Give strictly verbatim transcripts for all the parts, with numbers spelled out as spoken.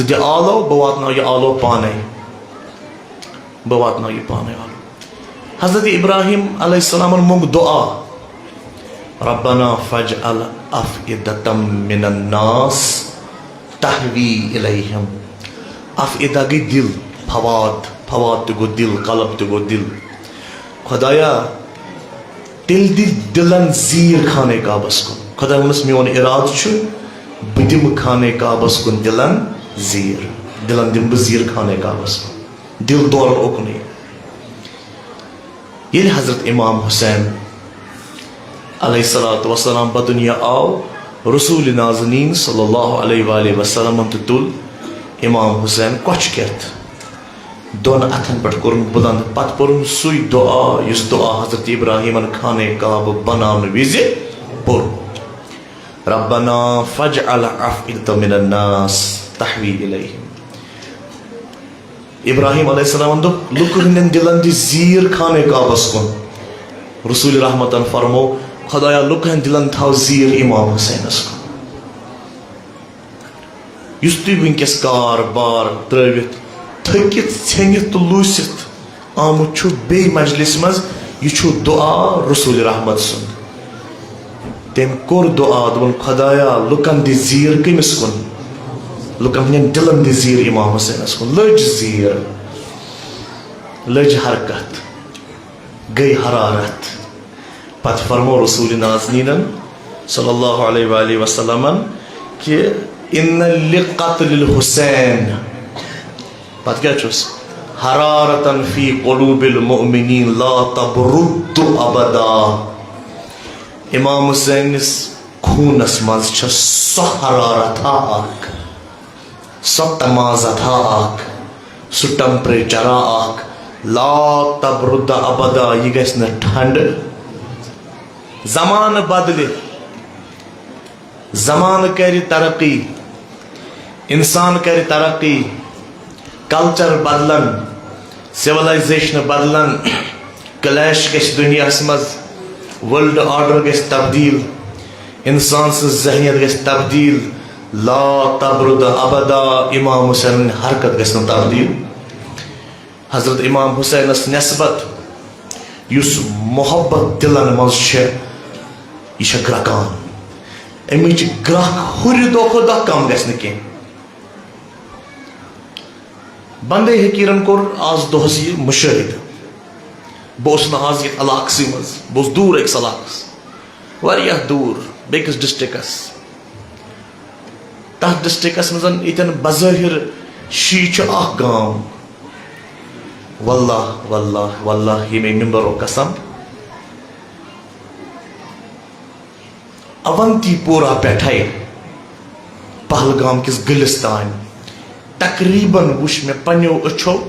دِ آلو، بہٕ واتناو یہِ آلو پانے۔ بہٕ واتناو یہِ پانے آلو۔ حضرت ابراہیم علیہ السلامن مۄنگ دعا، ربنا فاجعل افئدة من الناس تہوی الیہم۔ افئدہ گٔے دل، فواد، فواد تہِ گوٚو دل، قلب تہِ گوٚو دل۔ خدایا، تیٚلہِ دِ دلن زیٖر خانہ کعبس کُن۔ خداے ووٚنُس، میون ارادٕ چھُ، بہٕ دِمہٕ خانہ کعبس کُن دلن زیٖر۔ دلن دِمہٕ بہٕ زیٖر خانہ کعبس کُن۔ دل دورن اُکنُے۔ ییٚلہِ حضرت امام حسین علیہ الصلوۃ والسلام بدنیا آو، رسول نازنین صلی اللہ علیہ وآلہ وسلمن تہِ تُل امام حسین کۄچھِ کٮ۪تھ، دۄن اتھن پٮ۪ٹھ کوٚرُن بُلند، پتہٕ پوٚرُن سُے دعا یُس دعا حضرت ابراہیمن خانہ کعبہ بناونہٕ وِزِ پوٚر۔ ربنا فاجعل افئدة من الناس تہوی الیہم۔ ابراہیم علیہ السلامن دوٚپ، لُکہٕ ہٕنٛدٮ۪ن دِلن دِ زیٖر خانہ کعبس کُن۔ رسول رحمتن فرمو، خدایا، لُکہٕ ہٕنٛدٮ۪ن دِلن تھاو زیٖر امام حسینس کُن۔ یُس تُہۍ وٕنکیٚس کار بار ترٲوِتھ، تھٔکِتھ، ژھیٚنِتھ تہٕ لوٗسِتھ آمُت چھُ بیٚیہِ مجلسہِ منٛز، یہِ چھُ دعا رسول رحمت سُنٛد۔ تٔمۍ کوٚر دعا، دوٚپُن، خدایا، لُکن دِ زیٖر کٔمِس کُن؟ لُکن ہٕنٛدٮ۪ن دِلن دِ زیٖر امام حسینس کُن۔ لٔج زیٖر، لٔج حرکت، گٔے حرارت۔ پتہٕ فرمو رسول نازنینن صلی اللہ علیہ وآلہ وسلمن کہ ان لقتل الحسین، پتہٕ کیٛاہ چھُس؟ حرارتن فی قلوب المؤمنین لا تبرد ابدا۔ امام حسینس خوٗنس منٛز چھےٚ سۄ حرارتھا اکھ، سۄ تمازتھا اکھ، سُہ ٹمپریچرا اکھ، لا تبرد ابدا، یہِ گژھِ نہٕ ٹھنڈٕ۔ زمانہٕ بدلہِ، زمانہٕ کرِ ترقی، انسان کرِ ترقی، کلچر بدلن، سولائزیشن بدلن، کلیش گژھِ دُنیاہس منٛز، ورلڈ آرڈر گژھِ تبدیل، انسان سٕنٛز ذہنیت گژھِ تبدیل۔ لا تبرد ابدا، امام حسینن حرکت گژھِ نہٕ تبدیل۔ حضرت امام حسینس نسبت یُس محبت دلن منٛز چھِ، یہِ چھےٚ گرٛکان۔ امِچ گرٛکھ ہُرِ دۄہ کھۄتہٕ دۄہ کم گژھِ نہٕ کینٛہہ۔ بندے حقیرن کوٚر آز دۄہس یہِ مشاہدٕ۔ بہٕ اوسُس نہٕ آز یتھ علاقسٕے منٛز، بہٕ اوسُس دوٗر أکِس علاقس، واریاہ دوٗر، بیٚکِس ڈسٹرکٹس۔ تتھ ڈسٹرکٹس منٛز ییٚتٮ۪ن بظٲہر شیعہ چھُ اکھ گام، واللہ، واللہ، واللہ، ییٚمے ممبرُک قسم، اونتی پورہ پٮ۪ٹھے پہلگام کِس گٔلِس تام تقریباً وٕچھ مےٚ پننیو أچھو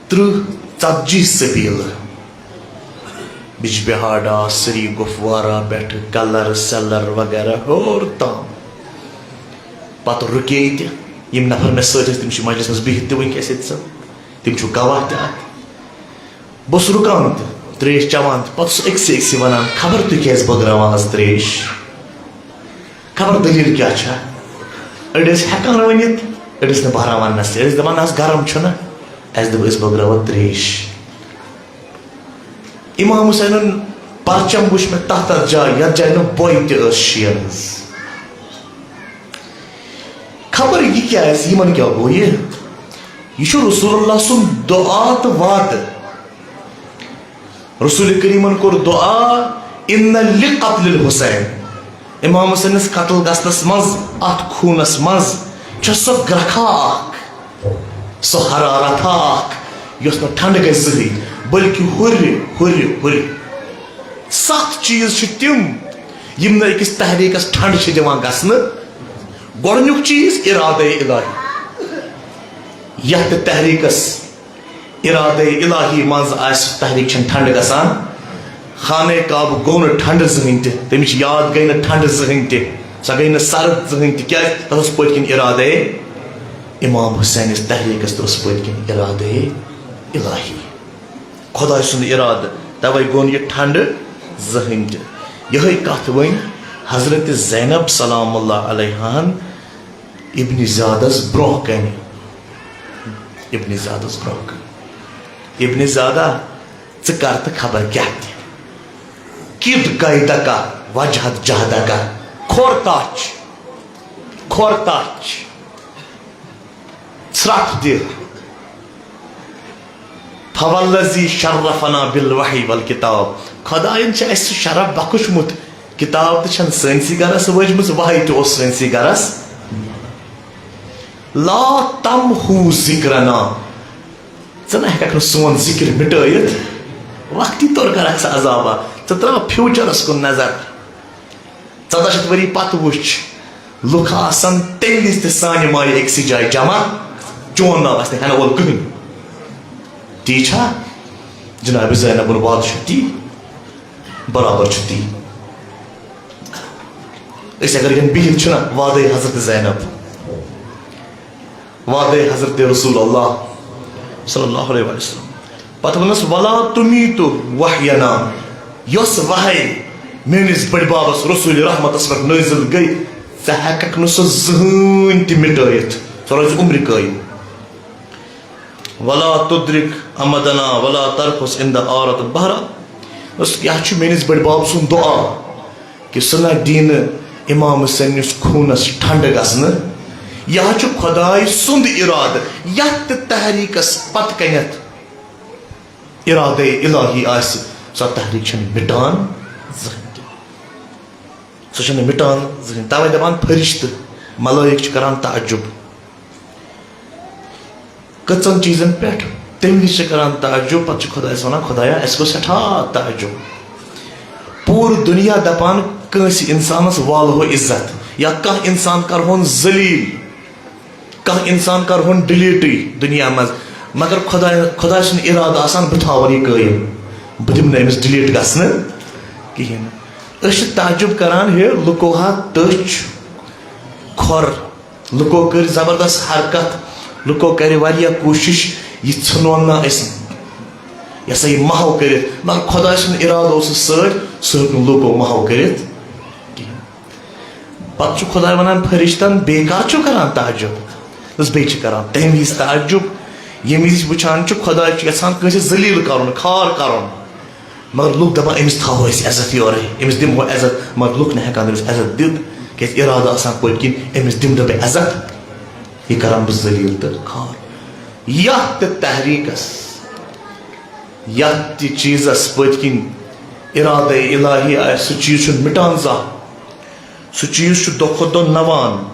ترٕٛہ ژتجی سبیلہٕ، بجبہاڑا، سری گفوارہ پٮ۪ٹھٕ کلر سیلر وغیرہ ہیوٚر تام۔ پتہٕ رُکے تہِ، یِم نفر مےٚ سۭتۍ ٲسۍ، تِم چھِ مجلس منٛز بِہِتھ تہِ وٕنکیٚس ییٚتہِ سُہ، تِم چھِو گواہ تہِ اتھ۔ بہٕ اوسُس رُکان تہٕ ترٛیش چٮ۪وان تہٕ پتہٕ اوسُس أکسٕے أکسٕے ونان، خبر تُہۍ کیٛازِ بٲگراوان آز ترٛیش؟ خبر دٔلیٖل کیٛاہ چھےٚ؟ أڑۍ ٲسۍ ہٮ۪کان ؤنِتھ، أڑۍ ٲسۍ نہٕ بہران وننس تہِ۔ أڑۍ ٲسۍ دپان، نہ حظ، گرم چھُنہ، اَسہِ دوٚپ أسۍ بٲگراوو ترٛیش۔ امام حسینن پرچم وٕچھ مےٚ تتھ تتھ جایہِ، یتھ جایہِ نہٕ بۄے تہِ ٲس شیرنس۔ خبر یہِ کیٛازِ، یِمن کیٛاہ گوٚو یہِ؟ یہِ چھُ رسول اللہ سُنٛد دعا تہٕ وعدٕ۔ رسول کریمن کوٚر دعا، ان لقتل الحسین، امام حسینس قتل گژھنس منٛز، اتھ خوٗنس منٛز چھےٚ سۄ گرٛکھا اکھ، سۄ حرارتھا اکھ، یۄس نہٕ ٹھنڈٕ گژھِ زٕہٕے، بلکہِ ہُرِ، ہُرِ، ہُرِ۔ ستھ چیز چھِ تِم، یِم نہٕ أکِس تحریکس ٹھنڈ چھِ دِوان گژھنہٕ۔ گۄڈٕنیُک چیز ارادے الہی۔ یتھ تہِ تحریکس ارادے الہی منٛز آسہِ، تحریک چھنہٕ ٹھنڈ گژھان۔ خانہ کعبہٕ گوٚو نہٕ ٹھنڈ زٕہٕنۍ تہِ، تمِچ یاد گٔے نہٕ ٹھنڈ زٕہٕنۍ تہِ، سۄ گٔے نہٕ سرد زٕہٕنۍ تہِ۔ کیازِ؟ تتھ اوس پٔتۍ کِنۍ ارادے امام حسینس تحریکس تہِ اوس پٔتۍ کِنۍ ارادے الہی۔ خداے سُنٛد ارادٕ، توے گوٚو نہٕ یہِ ٹھنڈٕ زٕہٕنۍ تہِ۔ یِہے کتھ ؤنۍ حضرت زینب سلام اللہ علیہاہن ابن زیادس برونٛہہ کنہِ۔ ابن زیادس برونٛہہ کنہِ۔ ابن زیادہ، ژٕ کر تہٕ خبر کیٛاہ تہِ۔ کِد قیدکا وجہت جہدکا۔ کھۄر تچھ، کھۄر تچھ۔ ژھرٹھ دِ۔ فوالذی شرفنا بالوحی والکتاب۔ خدایَن چھِ اَسہِ سُہ شرف بخشمُت۔ کتاب تہِ چھَنہٕ سٲنسٕے گرس وٲجمٕژ، وحی تہِ اوس سٲنسٕے گرس۔ لا تمحو ذکرنا۔ ژٕ نہ ہیٚککھ نہٕ سون ذکر مٹٲیِتھ۔ وقتی طور کرکھ ژٕ عذابا۔ ژٕ تراو فیوچرس کُن نظر۔ ژۄداہ شیٚتھ ؤری پتہٕ وٕچھ، لُکھ آسن تمہِ وِزِ تہِ سانہِ مایہِ أکسٕے جایہِ جمع، چون ناو آسہِ نہٕ ہٮ۪نہٕ وول کٕہٕنۍ۔ تی چھا؟ جناب زینب بادشاہ تی، برابر چھُ تی۔ أسۍ اگر یِم بِہِتھ چھِنہ وعدے حضرت زینب، وعدے حضرت رسول اللہ صلی اللہ علیہ وسلم۔ پتہٕ ووٚنُس، "ولا تمیت وحینا"، یۄس وحی میٲنِس بٔڈۍ بابس رسول رحمتس پٮ۪ٹھ نٲزِل گٔے، ژٕ ہٮ۪ککھ نہٕ سۄ زٕہٕنۍ تہِ مٹٲیِتھ، سۄ روزِ عمرِ قٲیِم۔ "ولا تدرک امدنا ولا ترخص عند آرت بحرا"۔ دوٚپُس، یہِ چھُ میٲنِس بٔڈۍ باب سُنٛد دُعا۔ کہِ سُہ نہ دِی نہٕ امام حسینس خوٗنس ٹھنڈٕ گژھنہٕ، یہِ حظ چھُ خۄداے سُنٛد اِرادٕ۔ یتھ تہِ تحریٖکس پتہٕ کنٮ۪تھ اِرادے الٰہی آسہِ، سۄ تحریٖک چھنہٕ مٹان زٕہٕنۍ تہِ۔ سۄ چھنہٕ مٹان زٕہٕنۍ۔ توے دپان فرشتہٕ، ملٲیِک چھِ کران تعجب۔ کٔژن چیٖزن پٮ۪ٹھ تمہِ وِزِ چھِ کران تعجب، پتہٕ چھِ خۄدایس ونان، "خۄدایا، اَسہِ گوٚو سٮ۪ٹھاہ تعجب۔ پوٗرٕ دُنیا دپان، کٲنٛسہِ انسانس والہو عزت، یا کانٛہہ انسان کرہون ذلیل، کانٛہہ انسان کرہون ڈلیٹٕے دُنیا منٛز، مگر خۄداے، خۄداے سُنٛد ارادٕ آسان، بہٕ تھاوَن یہِ قٲیِم، بہٕ دِمہٕ نہٕ أمِس ڈلیٹ گژھنہٕ کِہیٖنۍ نہٕ۔" أسۍ چھِ تعجب کران، ہے، لُکو ہا تٔچھ کھۄر، لُکو کٔر زبردست حرکت، لُکو کرِ واریاہ کوٗشش، یہِ ژھٕنون نہٕ أسۍ، یہِ ہسا یہِ محو کٔرِتھ، مگر خۄداے سُنٛد ارادٕ اوس سۭتۍ، سُہ ہیوٚک نہٕ لُکو محو کٔرِتھ کِہیٖنۍ۔ پتہٕ چھُ خۄداے ونان فرشتن، "بیٚیہِ کر چھِو کران تعجب؟" دوٚپُس، "بیٚیہِ چھِ کران تمہِ وِزِ تعجب، ییٚمہِ وِزِ أسۍ وٕچھان چھِ خۄداے چھُ یژھان کٲنٛسہِ ذلیل کرُن، کھار کرُن۔" مگر لُکھ دپان، "أمِس تھاوو أسۍ عزت یورے، أمِس دِمو عزت۔" مگر لُکھ نہٕ ہٮ۪کان أمِس عزت دِتھ، کیازِ ارادٕ آسان پٔتۍ کِنۍ، أمِس دِمہٕ نہٕ بہٕ عزت، یہِ کران بہٕ ذلیل تہٕ کھار۔ یتھ تہِ تحریٖکس، یتھ تہِ چیٖزس پٔتۍ کِنۍ ارادے الٰہی آسہِ، سُہ چیٖز چھُنہٕ مٹان زانٛہہ۔ سُہ چیٖز چھُ دۄہ کھۄتہٕ دۄہ نوان۔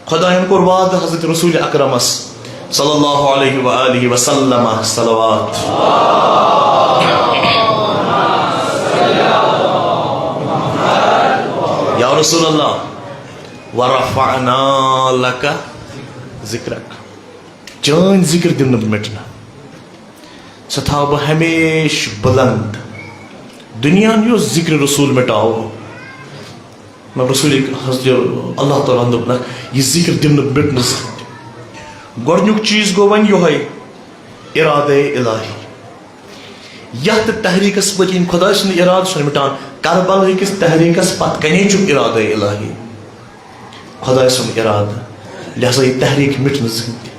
خۄدایَن کوٚر وعدٕ حضرت رسول اکرمس صلی اللہ علیہ و آلہ وسلم، صلوات۔ یا رسول اللہ، "ورفعنا لک ذکرک"، چٲنۍ ذکر دِم نہٕ بہٕ مٹنہٕ۔ سۄ تھاوٕ بہٕ ہمیشہٕ بلند۔ دُنیاہن یُس ذکر رسول مٹاوو، مگر رسول حضرت اللہ تعالیٰ ہن دوٚپنکھ، یہِ ذکر دِم نہٕ مٹنہٕ زانٛہہ تہِ۔ گۄڈنیُک چیٖز گوٚو وۄنۍ یِہوٚے، ارادے الٰہی۔ یتھ تہِ تحریٖکس پٔتۍ کِنۍ خۄداے سُنٛد ارادٕ چھُنہٕ مٹان۔ کربلہٕ کِس تحریٖکس پتہٕ کنے چھُ ارادے الٰہی، خۄداے سُنٛد ارادٕ، لہذا یہِ تحریٖک مِٹہِ نہٕ زٕہٕنۍ تہِ۔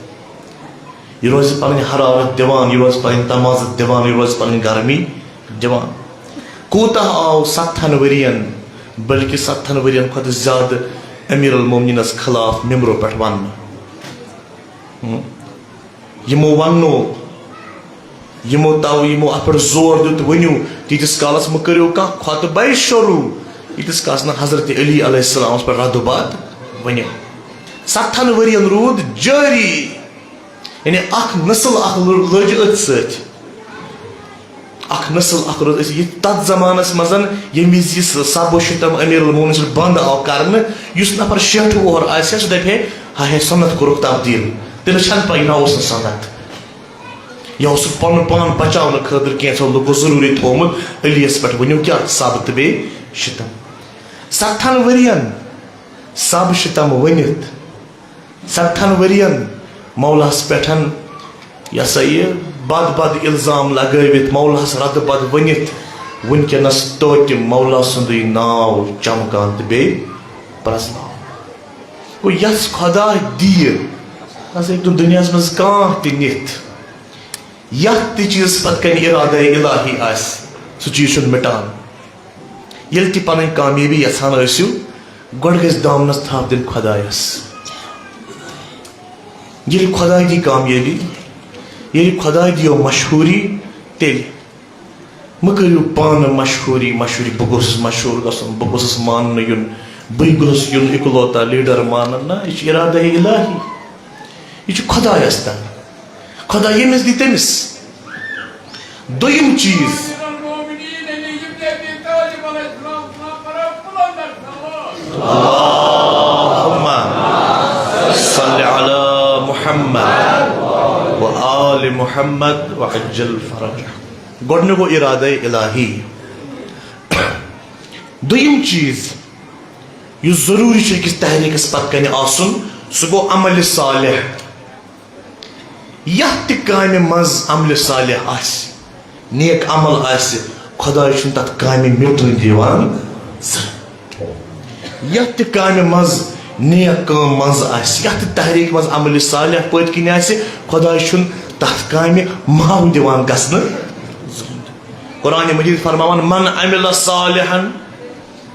یہِ روزِ پنٕنۍ حرارت دِوان، یہِ روزِ پنٕنۍ تمازت دِوان، یہِ روزِ پنٕنۍ گرمی دِوان۔ کوٗتاہ آو ستتھن ؤرین، بلکہِ ستتھن ؤرین کھۄتہٕ زیادٕ امیر المومنینس خلاف ممبرو پٮ۪ٹھ وننہٕ۔ ہم۔ یِمو وننو، یِمو تو، یِمو اتھ پٮ۪ٹھ زور دیُت، ؤنِو، تیٖتِس کالس مہٕ کٔرِو کانٛہہ خطبے شروع، ییٖتِس کالس نہٕ حضرت علی علیہ السلامس پٮ۪ٹھ رد و بد ؤنِو۔ ستتھن ؤرین روٗد جٲری، یعنی اکھ نسل اکھ لٔ-، لٔج أتھۍ سۭتۍ۔ اکھ نسل اکھ روٗد أسۍ یہِ تتھ زمانس منٛز، ییٚمہِ وِزِ یہِ سب و شتم امیر المومنین سۭتۍ بند آو کرنہٕ۔ یُس نفر شیٹھ وُہر آسہِ ہا، سُہ دپہِ ہے، ہا ہے، سنت کوٚرُکھ تبدیل۔ تٔمِس چھنہٕ پَے، یہِ نہ اوس نہٕ سنت۔ یہِ اوس سُہ پنُن پان بچاونہٕ خٲطرٕ کینٛژھو لُکو ضروٗری تھوٚومُت۔ علی یس پٮ۪ٹھ ؤنِو کیٛاہ؟ سب تہٕ بیٚیہِ شتم۔ ستتھن ؤرین سب شتم ؤنِتھ، ستتھن ؤرین مولاہس پٮ۪ٹھ، یہِ ہسا یہِ، بد بد الزام لگٲوِتھ، مولاہس ردٕ بد ؤنِتھ، وٕنکیٚنس توتہِ مولا سُنٛدُے ناو چمکان تہٕ بیٚیہِ پرزناوان۔ گوٚو یَس خۄدا دِیہِ، نہ سا ہیٚکہِ نہٕ دُنیاہَس منٛز کانٛہہ تہِ نِتھ۔ یَتھ تہِ چیٖزَس پَتہٕ کَنہِ اِرادَے اِلٰہی آسہِ، سُہ چیٖز چھُنہٕ مِٹان۔ ییٚلہِ تہِ پَنٕنۍ کامیٲبی یَژھان ٲسِو، گۄڈٕ گژھِ دامنَس تھپھ دِنۍ خۄدایَس۔ ییٚلہِ خۄداے دی کامیٲبی، ییٚلہِ خۄداے دِیو مشہوٗری، تیٚلہِ مہٕ کٔرِو پانہٕ مشہوٗری، مشہوٗری، بہٕ گوٚژھُس مشہوٗر گژھُن، بہٕ گوٚژھُس ماننہٕ یُن، بٕے گوٚژھُس یُن اِکلوتا لیٖڈر ماننہٕ۔ نہ، یہِ چھُ اِرادہ اِلٰہی، یہِ چھُ خۄدایَس تام۔ خۄدا ییٚمِس دی تٔمِس۔ دوٚیِم چیٖز، اللهم صل على محمد وآل محمد وعجل فرجه۔ گۄڈٕنیُک گوٚو اِرادَے اِلٰہی۔ دوٚیِم چیٖز یُس ضروٗری چھُ أکِس تحریٖکَس پَتہٕ کَنہِ آسُن، سُہ گوٚو عملِ صالح۔ یَتھ تہِ کامہِ منٛز عملِ صالح آسہِ، نیک عمل آسہِ، خۄداے چھُنہٕ تَتھ کامہِ مِٹنہٕ دِوان زانٛہہ۔ یَتھ تہِ کامہِ منٛز نیک کٲم منٛز آسہِ، یَتھ تہِ تحریٖک منٛز عملِ صالح پٔتۍ کِنۍ آسہِ، خۄداے چھُنہٕ تَتھ کامہِ محو دِوان گژھنہٕ۔ قرآن مجید فرماوان، "من عمل صالحا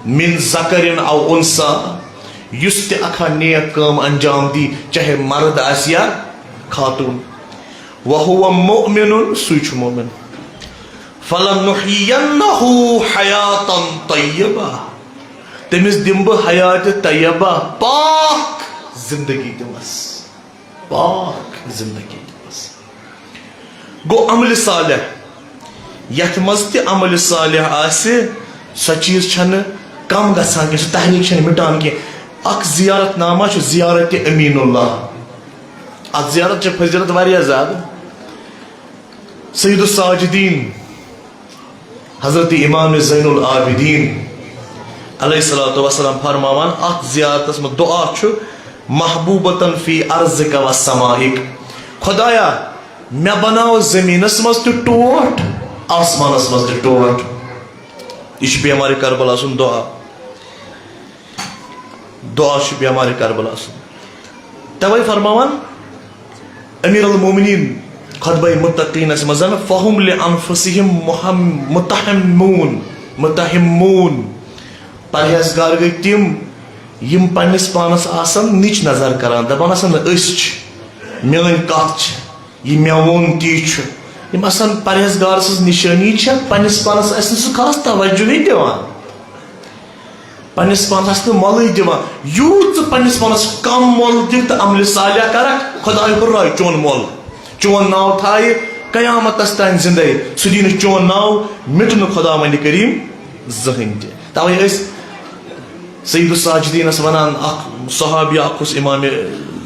من ذکر او انثی"، یُس تہِ اکھا نیک کٲم انجام دی، چاہے مرد آسہِ یا خاتون، "وہو مؤمن"، سُے چھُ مؤمن، "فلنحیینہ حیاتا طیبہ"، تٔمِس دِمہٕ بہٕ حیاتِ طیبہ، پاک زندگی دِمس۔ پاک زندگی۔ گوٚو عملِ صالح، یَتھ منٛز تہِ عملِ صالح آسہِ، سۄ چیٖز چھَنہٕ کم گژھان کینٛہہ، سۄ تحریٖک چھَنہٕ مِٹان کینٛہہ۔ اکھ زیارت نامہ چھُ زیارتِ امین اللہ۔ اتھ زیارت چھِ فضیلت واریاہ زیادٕ۔ سید الساجدین، حضرت امام زین العابدین علیہ الصلوۃ والسلام فرماوان، اتھ زیارتس منٛز دعا چھُ، "محبوبتن فی ارضک و سمائک"، خدایا، مےٚ بناو زمینس منٛز تہِ ٹوٹھ، آسمانس منٛز تہِ ٹوٹھ۔ یہِ چھُ بیمارِ کربلا سُنٛد دعا۔ دعا چھُ بیمارِ کربلا سُنٛد۔ توے فرماوان امیر المومنین خطبہ متقینس منٛز، "فہم لانفسہم محم-، متحمون"، متحمون۔ پرہیزگار گٔے تِم، یِم پننِس پانس آسن نِچ نظر کران، دپان آسن، "نہ، أسۍ چھِ، میٲنۍ کتھ چھِ، یہِ مےٚ ووٚن تی چھُ۔" یِم آسن پرہیزگار سٕنٛز نِشٲنی چھےٚ، پننِس پانس آسہِ نہٕ سُہ خاص توجہٕے دِوان۔ پننِس پانس آسہِ نہٕ مۄلٕے دِوان۔ یوٗت ژٕ پننِس پانس کم مۄل دِکھ تہٕ عملِ صالح کرکھ، خداے ہُرراوِ چون مۄل۔ چون ناو تھایہِ قیامتس تام زندے۔ سُہ دِیہِ نہٕ چون ناو مِٹنہٕ، خداوندِ کریم، زٕہٕنۍ تہِ۔ توے ٲسۍ سید الساجدینس ونان، اکھ صحابی اکھ اوس امام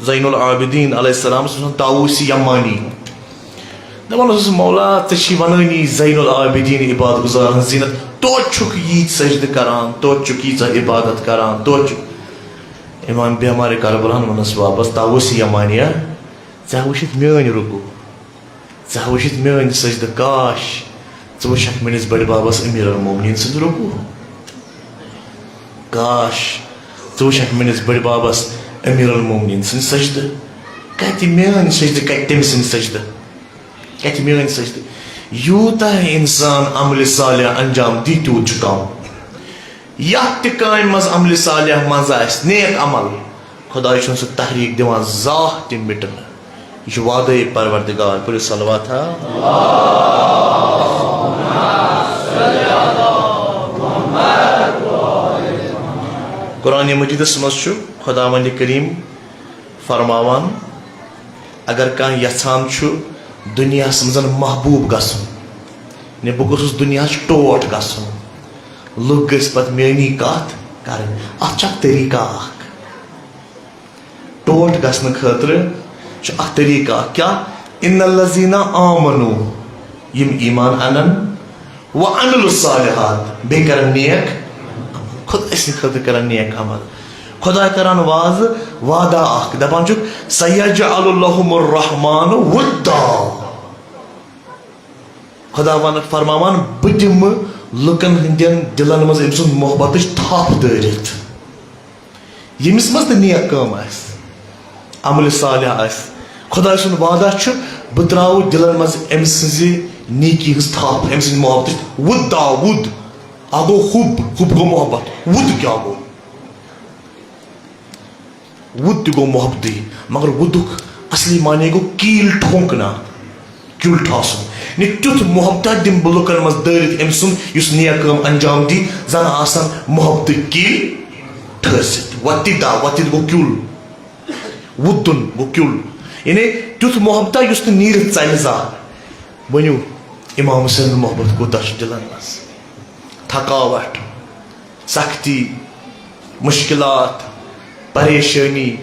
زین العابدین علیہ السلام، سُہ اوس ونان طاووس یمانی۔ دپان اوسُس، "مولا، ژےٚ چھی ونٲنی زین العابدین عبادت گزار ہٕنٛز زینت، توتہِ چھُکھ ییٖتۍ سجدٕ کران، توتہِ چھُکھ ییٖژاہ عبادت کران، توتہِ چھُکھ۔" امام بیمارِ کربلاہن ووٚنُس واپس، "طاووس یمانیہ، ژےٚ ہا وٕچھِتھ میٲنۍ رکوع، ژےٚ ہا وٕچھِتھ میٲنۍ سجدٕ، کاش، ژٕ وٕچھکھ میٲنِس بٔڈِ ببس امیر المومنین سٕنٛدۍ رکوع۔ کاش، ژٕ وٕچھکھ میٲنِس بٔڈِ ببس امیر المومنین سٕنٛدۍ سجدٕ۔ کتہِ میٲنۍ سجدٕ، کتہِ تٔمۍ سٕنٛدۍ سجدٕ؟" کتہِ میٲنۍ سجدٕ؟ یوٗتاہ انسان عملِ صالح انجام دی، تیوٗت چھُ کم۔ یتھ تہِ کامہِ منٛز عملِ صالح منٛز آسہِ نیک عمل، خداے چھُنہٕ سُہ تحریٖک دِوان زانٛہہ تہِ مِٹنہٕ۔ یہِ چھُ وعدے پروردگار۔ پٔرِو صلوات ہا۔ قرآن مجیدس منٛز چھُ خداوند کریم فرماوان، اگر کانٛہہ یژھان چھُ دُنیاہَس منٛز محبوب گژھُن، یعنی بہٕ گوٚژھُس دُنیاہَس ٹوٹھ گژھُن، لُکھ گٔژھۍ پتہٕ میٲنی کتھ کرٕنۍ، اتھ چھُ اکھ طریٖقہ اکھ۔ ٹوٹھ گژھنہٕ خٲطرٕ چھُ اکھ طریٖقہ اکھ۔ کیٛاہ؟ ان الذین آمنوا، یِم ایمان انن، وعملوا الصالحات، بیٚیہِ کرن نیک عمل۔ خۄداے سٕنٛدِ خٲطرٕ کرن نیک عمل۔ خۄداے کران وعدٕ، وعدہ اکھ، دپان چھُکھ، "سیجعل لہم الرحمن ودا"۔ خۄداوند فرماوان، "بہٕ دِمہٕ لُکن ہٕنٛدٮ۪ن دِلن منٛز أمۍ سُنٛد محبتٕچ تھپھ دٲرِتھ۔" ییٚمِس منٛز تہِ نیک کٲم آسہِ، عملِ صالح آسہِ، خۄداے سُنٛد وعدہ چھُ، بہٕ ترٛاوٕ دِلن منٛز أمۍ سٕنٛزِ نیکی ہٕنٛز تھپھ، أمۍ سٕنٛدِ محبتٕچ۔ وُد دا وُد، اکھ گوٚو حُب، حُب گوٚو محبت، وُد کیٛاہ گوٚو؟ وُد تہِ گوٚو محبتٕے، مگر وُدُک اصلی معنی گوٚو کیٖل ٹھونٛکنا، کیُل ٹھاسُن۔ یعنی تیُتھ محبتہ دِمہٕ بہٕ لُکن منٛز دٲرِتھ أمۍ سُنٛد، یُس نیک کٲم انجام دی، زن آسن محبتٕکۍ کیٖل ٹھٲسِتھ۔ وتہِ دا، وتہِ گوٚو کیُل، وُدُن گوٚو کیُل۔ یعنی تیُتھ محبتہ یُس نہٕ نیٖرِتھ ژلہِ زانٛہہ۔ ؤنِو، امام حسین محبت کوٗتاہ چھُ دِلن منٛز؟ تھکاوٹھ، سختی، مشکلات، پریشٲنی،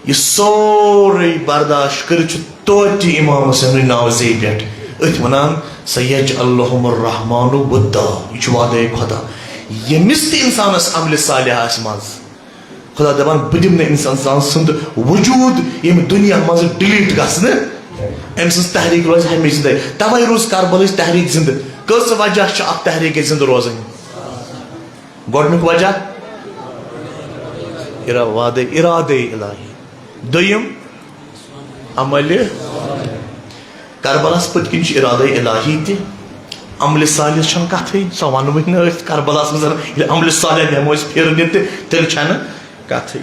یہِ سورُے برداشت کٔرِتھ چھُ توتہِ امام حسینٕے ناو زیٚوِ پٮ۪ٹھ۔ أتھۍ وَنان، "سَیَجْعَلُ لَهُمُ الرَّحْمَٰنُ وُدًّا"، یہِ چھُ وعدے خۄدا۔ ییٚمِس تہِ اِنسانَس عملِ صالحہ آسہِ منٛز، خۄدا دَپان، "بہٕ دِمہٕ نہٕ اِنسان سٕنٛد وجوٗد ییٚمہِ دُنیا منٛز ڈِلیٖٹ گژھنہٕ، أمۍ سٕنٛز تحریٖک روزِ ہمیشہِ زِندَے۔" تَوَے روٗز کربلٕچ تحریٖک زِندٕ۔ کٔژ وجہ چھِ اَتھ تحریٖکہِ زِندٕ روزٕنۍ؟ گۄڈٕنیُک وجہ، اِرا-، وعدے، اِرادے الٰہی۔ دوٚیِم، عملِ۔ کربلاہَس پٔتۍ کِنۍ چھُ اِرادے الٰہی تہِ، عملِ صالح چھَنہٕ کَتھٕے، سۄ وَنوٕے نہٕ أسۍ کربلاہَس منٛز۔ ییٚلہِ عملِ صالح بیٚہمو أسۍ پھِرنہِ تہِ، تیٚلہِ چھَنہٕ کَتھٕے۔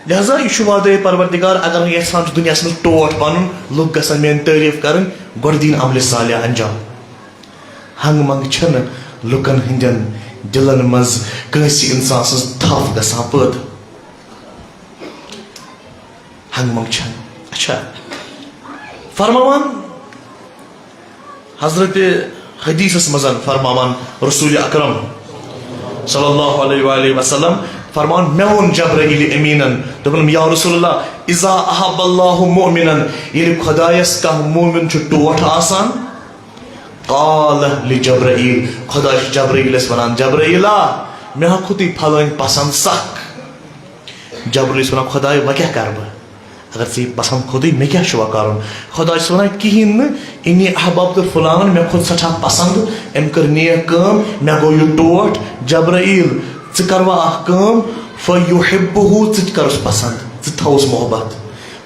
لہذا یہِ چھُ وعدے پروردگار، اگر وۄنۍ یَژھان چھُ دُنیاہَس منٛز ٹوٹھ پَنُن، لُکھ گژھن میٛٲنۍ تعریٖف کَرٕنۍ، گۄڈٕ دِیِن عملِ صالح انجام۔ ہنٛگہٕ منٛگہٕ چھنہٕ لُکن ہٕنٛدٮ۪ن دِلن منٛز کٲنٛسہِ انسان سٕنٛز تھپھ گژھان پٲدٕ۔ ہنٛگہٕ منٛگہٕ چھنہٕ۔ اچھا، فرماوان حضرت حدیثس منٛز فرماوان رسول اکرم صلی اللہ علیہ وآلہ وسلم فرمان، مےٚ ووٚن جبرائیل امیٖنن، دوٚپُن، یا رسول اللہ، اذا احب اللہ مؤمنا، ییٚلہِ خۄدایس کانٛہہ مومن چھُ ٹوٹھ آسان، قال لجبرائیل، خۄداے چھُ جبرائیلس ونان، جبرائیلا، مےٚ ہا کھوٚتُے پھلٲنۍ پسند سخ۔ جبرائیل چھُ ونان، خۄداے، وۄنۍ کیٛاہ کرٕ بہٕ؟ اگر ژےٚ یہِ پسند کھوٚتُے، مےٚ کیٛاہ چھُ وۄنۍ کرُن؟ خۄداے چھُ ونان، کِہیٖنۍ نہٕ، انی احببت فلانن، مےٚ کھوٚت سٮ۪ٹھاہ پسند، أمۍ کٔر نیک کٲم، مےٚ گوٚو یہِ ٹوٹھ۔ جبرائیل، ژٕ کر وۄنۍ اکھ کٲم، فیحبہ، ژٕ تہِ کرُس پسند، ژٕ تھاوُس محبت۔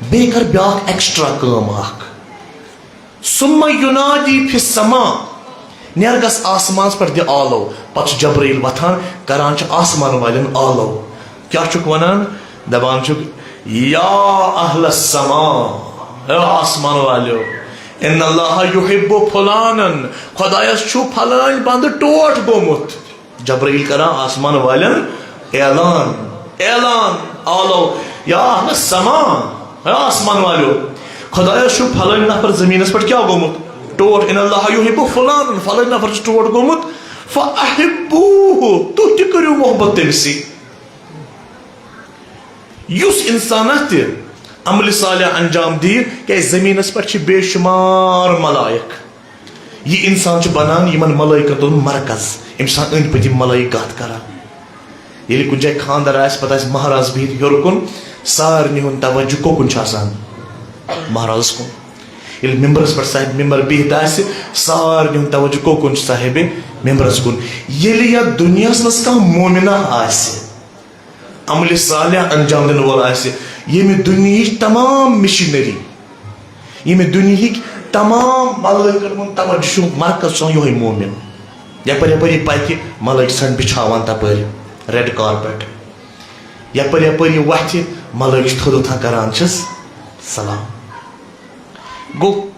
بیٚیہِ کر بیاکھ ایکسٹرا کٲم اکھ۔ ثم ینادی فی السماء، نیر گژھ آسمانس پٮ۪ٹھ دِ آلو۔ پتہٕ چھُ جبرائیل وۄتھان، کران چھُ آسمان والٮ۪ن آلو۔ کیٛاہ چھُکھ ونان؟ دپان چھُکھ، یا اہل السماء، اے آسمان والیو، ان اللہ یحب فلانن، خۄدایس چھُ فلٲنۍ بندٕ ٹوٹھ گوٚمُت۔ جبرائیل کران آسمان والٮ۪ن اعلان، اعلان، آلو، یا اہل السماء، اے آسمان والیو، خۄدایس چھُ فلٲنۍ نفر زٔمیٖنس پٮ۪ٹھ کیٛاہ گوٚمُت؟ ٹوٹھ۔ ان اللہ یحب فلان، فلٲنۍ نفر چھُ ٹوٹھ گوٚمُت۔ فاحبوہ، تُہۍ تہِ کٔرِو محبت تٔمۍ سٕے۔ یُس انسان اتھ تہِ عملِ صالح انجام دِیہِ، کیٛازِ زٔمیٖنس پٮ۪ٹھ چھِ بے شُمار ملائک۔ یہِ انسان چھُ بنان یِمن ملائکن ہُنٛد مرکز، أمِس چھِ آسان أنٛدۍ پٔتۍ یِم ملائک کتھ کران۔ ییٚلہِ کُنہِ جایہِ خانٛدر آسہِ، پتہٕ آسہِ مہراز بِہِتھ ہیوٚر کُن، سارنٕے ہُنٛد توجہ کوٚکُن چھُ آسان؟ مہرازس کُن۔ ییٚلہِ ممبرس پٮ۪ٹھ صاحب ممبر بِہِتھ آسہِ، سارنٕے ہُنٛد توجہ کوٚکُن چھُ صاحب ممبرس کُن؟ ییٚلہِ یتھ دُنیاہس منٛز کانٛہہ مومنہ آسہِ، عملِ صالح انجام دِنہٕ وول آسہِ، ییٚمہِ دُنیہٕچ تمام مشینری، ییٚمہِ دُنیہٕکۍ تمام ملٲیکن ہُنٛد توجہ چھُ، مرکز چھُ آسان یِہوٚے مومن۔ یپٲرۍ یپٲرۍ یہِ پکہِ، ملٲیک چھِ آسان بِچھاوان تپٲرۍ ریڈ کارپیٹ۔ یپٲرۍ یپٲرۍ یہِ وتھِ، ملٲیک چھِ تھوٚد وۄتھان، کران چھِس سلام۔ گوٚو،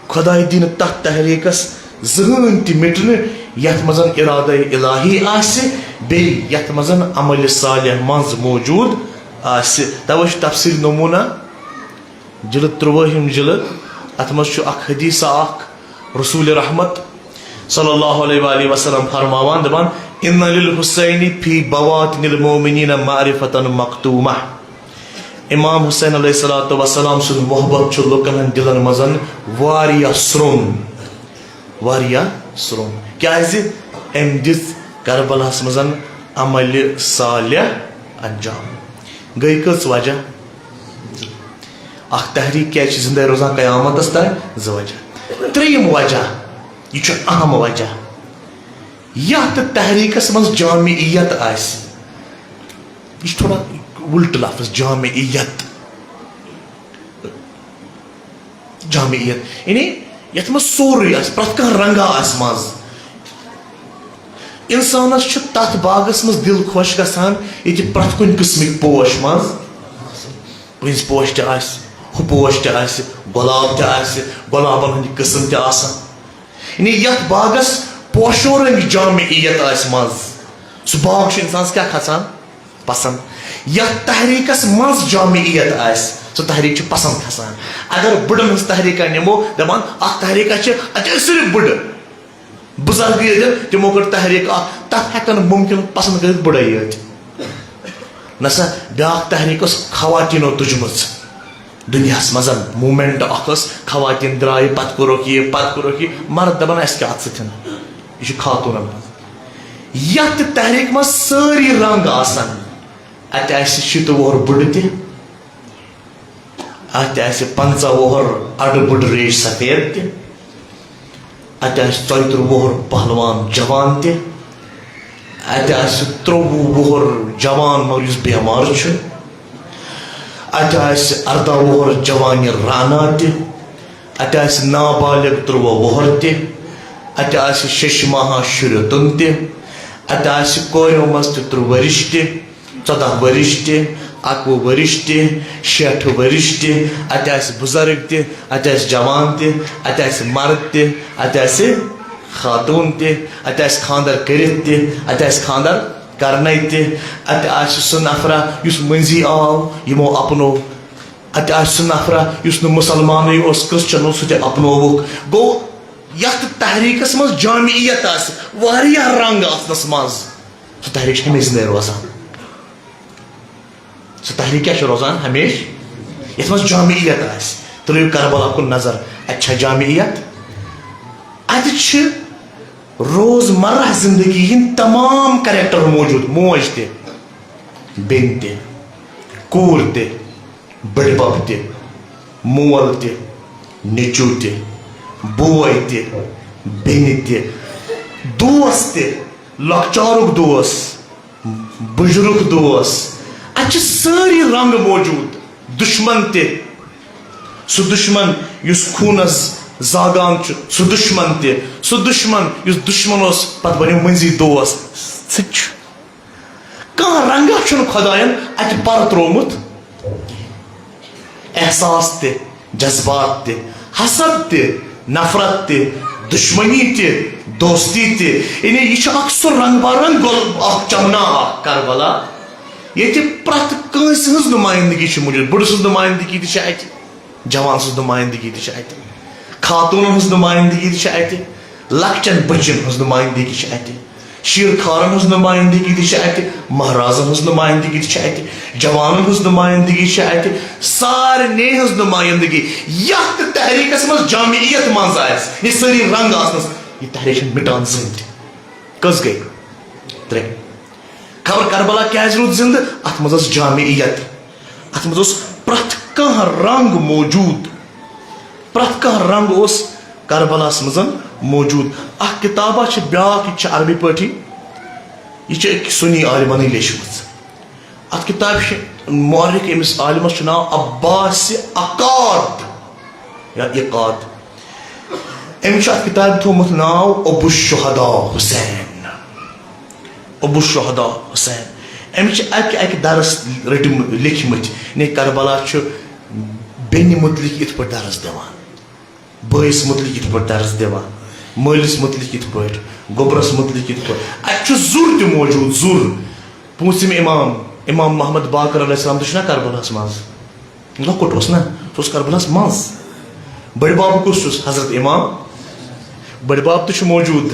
خۄداے دِنہٕ تتھ تحریکس زٕہٕنۍ تہِ مٹنہٕ، یتھ منٛز ارادے الٰہی آسہِ، بیٚیہِ یتھ منٛز عملِ صالح منٛز موجود آسہِ۔ توے چھُ تفسیر نمونہ، جلد ترٛوٲہِم جلد، اتھ منٛز چھُ اکھ حدیثہ اکھ، رسول رحمت صلی اللہ علیہ وآلہ وسلم فرماوان، دپان، ان للحسین فی بواطن المؤمنین معرفة مکتومہ۔ امام حسین علیہ الصلوۃ والسلام سُنٛد محبت چھُ لُکن ہٕنٛدۍ دِلن منٛز واریاہ سرٛوٚن، واریاہ سرٛوٚن۔ کیٛازِ؟ أمۍ دِژ کربلاہس منٛز عملِ صالح انجام۔ گٔے کٔژ وجہ؟ اکھ تحریک کیٛازِ چھِ زندے روزان قیامتس تام؟ زٕ وجہ۔ ترٛیٚیِم وجہ، یہِ چھُ اہم وجہ، یتھ تحریکس منٛز جامعیت آسہِ، یہِ چھُ تھوڑا الٹہٕ لفظ جامعیت۔ جامعیت یعنی یتھ منٛز سورُے آسہِ، پرٛٮ۪تھ کانٛہہ رنگا آسہِ منٛز۔ انسانس چھُ تتھ باغس منٛز دل خۄش گژھان، ییٚتہِ پرٛٮ۪تھ کُنہِ قٕسمٕکۍ پوش منٛز، پٔنٛزۍ پوش تہِ آسہِ، ہُہ پوش تہِ آسہِ، گۄلاب تہِ آسہِ، گۄلابن ہٕنٛدۍ قٕسم تہِ آسن۔ یعنی یتھ باغس پوشو رنگۍ جامعیت آسہِ منٛز، سُہ باغ چھُ انسانس کیٛاہ کھسان؟ پسند۔ یتھ تحریکس منٛز جامعیت آسہِ، سۄ تحریک چھِ پسند کھسان۔ اگر بٕڑن ہٕنٛز تحریکہ نِمو، دپان اکھ تحریکہ چھِ، اتہِ ٲسۍ صرف بٕڑٕ، بُزرگٕے یٲتۍ، تِمو کٔر تحریک اکھ، تتھ ہٮ۪کن ممکن پسند کٔرِتھ بٕڑے یٲتۍ۔ نسا بیاکھ تحریک ٲس خواتینو تُجمٕژ۔ دُنیاہس منٛز موٗمینٹ اکھ ٲس، خواتین درایہِ، پتہٕ کوٚرُکھ یہِ، پتہٕ کوٚرُکھ یہِ، مرد دپان اسہِ کیٛاہ اتھ سۭتۍ، یہِ چھُ خاتوٗنن منٛز۔ یتھ تہِ تحریک منٛز سٲری رنگ آسن، اتہِ آسہِ شیٖتہٕ وُہُر بٕڑٕ تہِ، اتہِ آسہِ پنٛژاہ وُہُر اڈٕ بٕڑٕ ریش سفید تہِ، اتہِ آسہِ ژۄیہِ ترٕٛہ وُہُر پہلوان جوان تہِ، اتہِ آسہِ ترٛوٚوُہ وُہُر جوان مگر یُس بٮ۪مار چھُ، اتہِ آسہِ ارداہ وُہُر جوانہِ رانا تہِ، اتہِ آسہِ نابالغ ترٛوٚوُہ وُہُر تہِ، اتہِ آسہِ شیٚش ماہہ شُرٮ۪تُن تہِ، اتہِ آسہِ کورٮ۪و منٛز تہِ ترٕٛہ ؤرِش تہِ، ژۄداہ ؤرِش تہِ، اَکوُہ ؤرِش تہِ، شیٹھ ؤرِش تہِ، اتہِ آسہِ بُزرگ تہِ، اتہِ آسہِ جوان تہِ، اتہِ آسہِ مرد تہِ، اتہِ آسہِ خاتون تہِ، اتہِ آسہِ خاندر کٔرِتھ تہِ، اتہِ آسہِ خاندر کرنے تہِ، اتہِ آسہِ سُہ نفرا یُس مٔنزی آو، یِمو اپنو۔ اتہِ آسہِ سُہ نفرا یُس نہٕ مسلمانٕے اوس، کرسچن اوس، سُہ تہِ اپنووُکھ۔ گوٚو، یتھ تحریکس منٛز جامعیت آسہِ، واریاہ رنگ آسنس منٛز، سۄ تحریک چھِ ہمیشہِ زندے روزان۔ سۄ تحریک کیٛاہ چھِ روزان ہمیشہِ؟ یتھ منٛز جامعیت آسہِ۔ ترٲیِو کربلا کُن نظر، اتہِ چھا جامعیت؟ اتہِ چھِ روزمرہ زندگی ہٕنٛدۍ تمام کریکٹر موجود، موج تہِ، بیٚنہِ تہِ، کوٗر تہِ، بٔڈبب تہِ، مول تہِ، نیٚچو تہِ، بوے تہِ، بیٚنہِ تہِ، دوس تہِ، لۄکچارُک دوس، بُجرُک دوس۔ اتہِ چھِ سٲری رنگ موجود، دشمن تہِ، سُہ دشمن یُس خوٗنس زاگان چھُ، سُہ دشمن تہِ، سُہ دشمن یُس دشمن اوس، پتہٕ بنیو مٔنزی دوس، سُہ تہِ چھُ۔ کانٛہہ رنگا چھُنہٕ خۄداین اتہِ پرٕ تروومُت۔ احساس تہِ، جذبات تہِ، حسد تہِ، نفرت تہِ، دشمنی تہِ، دوستی تہِ، یعنی یہِ چھُ اکھ سُہ رنگ برنگ گۄل، اکھ چمنا اکھ کربلا، ییٚتہِ پرٛٮ۪تھ کٲنٛسہِ ہٕنٛز نُمٲیندگی چھِ موجود۔ بٕڑٕ سٕنٛز نُمٲیندگی تہِ چھِ اتہِ، جوان سٕنٛز نُمٲیندگی تہِ چھِ اتہِ، خاتوٗنن ہٕنٛز نُمٲیندگی تہِ چھِ اتہِ، لۄکچن بچن ہٕنٛز نُمٲیندگی چھِ اتہِ، شیٖر خارن ہٕنٛز نُمٲیندگی تہِ چھِ اتہِ، مہرازن ہٕنٛز نُمٲیندگی تہِ چھِ اتہِ، جوانن ہٕنٛز نُمٲیندگی چھِ اتہِ، سارنٕے ہٕنٛز نُمٲیندگی۔ یتھ تہِ تحریکس منٛز جامعیت منٛز آسہِ، یہِ سٲری رنگ آسنس، یہِ تحریک چھِ مٹان زٕہٕنۍ تہِ۔ کٔژ گٔے؟ ترٛےٚ۔ خبر کربلا کیازِ روٗد زندٕ؟ اتھ منٛز ٲس جامعیت۔ اتھ منٛز اوس پرٛٮ۪تھ کانٛہہ رنگ موجود۔ پرٛٮ۪تھ کانٛہہ رنگ اوس کربلاہس منٛز موجود۔ اکھ کتابہ چھِ بیاکھ، یہِ چھِ عربی پٲٹھی، یہِ چھِ أکۍ سُنی عالمنٕے لیچھمٕژ۔ اتھ کتابہِ چھِ مورخ، أمِس عالمس چھُ ناو عباس عقاد یا عقاد۔ أمۍ چھُ اَتھ کِتابہِ تھوٚومُت ناو ابو الشہداء حسین۔ ابو الشہداء حسین۔ أمۍ چھِ اَکہِ اَکہِ درس رٔٹمٕتۍ، لیکھمٕتۍ۔ یعنی کربلا چھُ بیٚنہِ مُتعلِق یِتھ پٲٹھۍ درس دِوان، بٲیِس مُتعلِق یِتھ پٲٹھۍ درس دِوان، مٲلِس مُتعلِق یِتھ پٲٹھۍ، گوٚبرس مُتعلِق یِتھ پٲٹھۍ۔ اَتہِ چھُ زُر تہِ موجود، زُر۔ پوٗنٛژِم امام، امام محمد باقر علیہ السلام تہِ چھُنہ کربلاہس منٛز۔ لۄکُٹ اوس نہ، سُہ اوس کربلاہس منٛز۔ بٔڈۍ بب کُس چھُس؟ حضرت امام۔ بٔڈۍ بب تہِ چھُ موجود،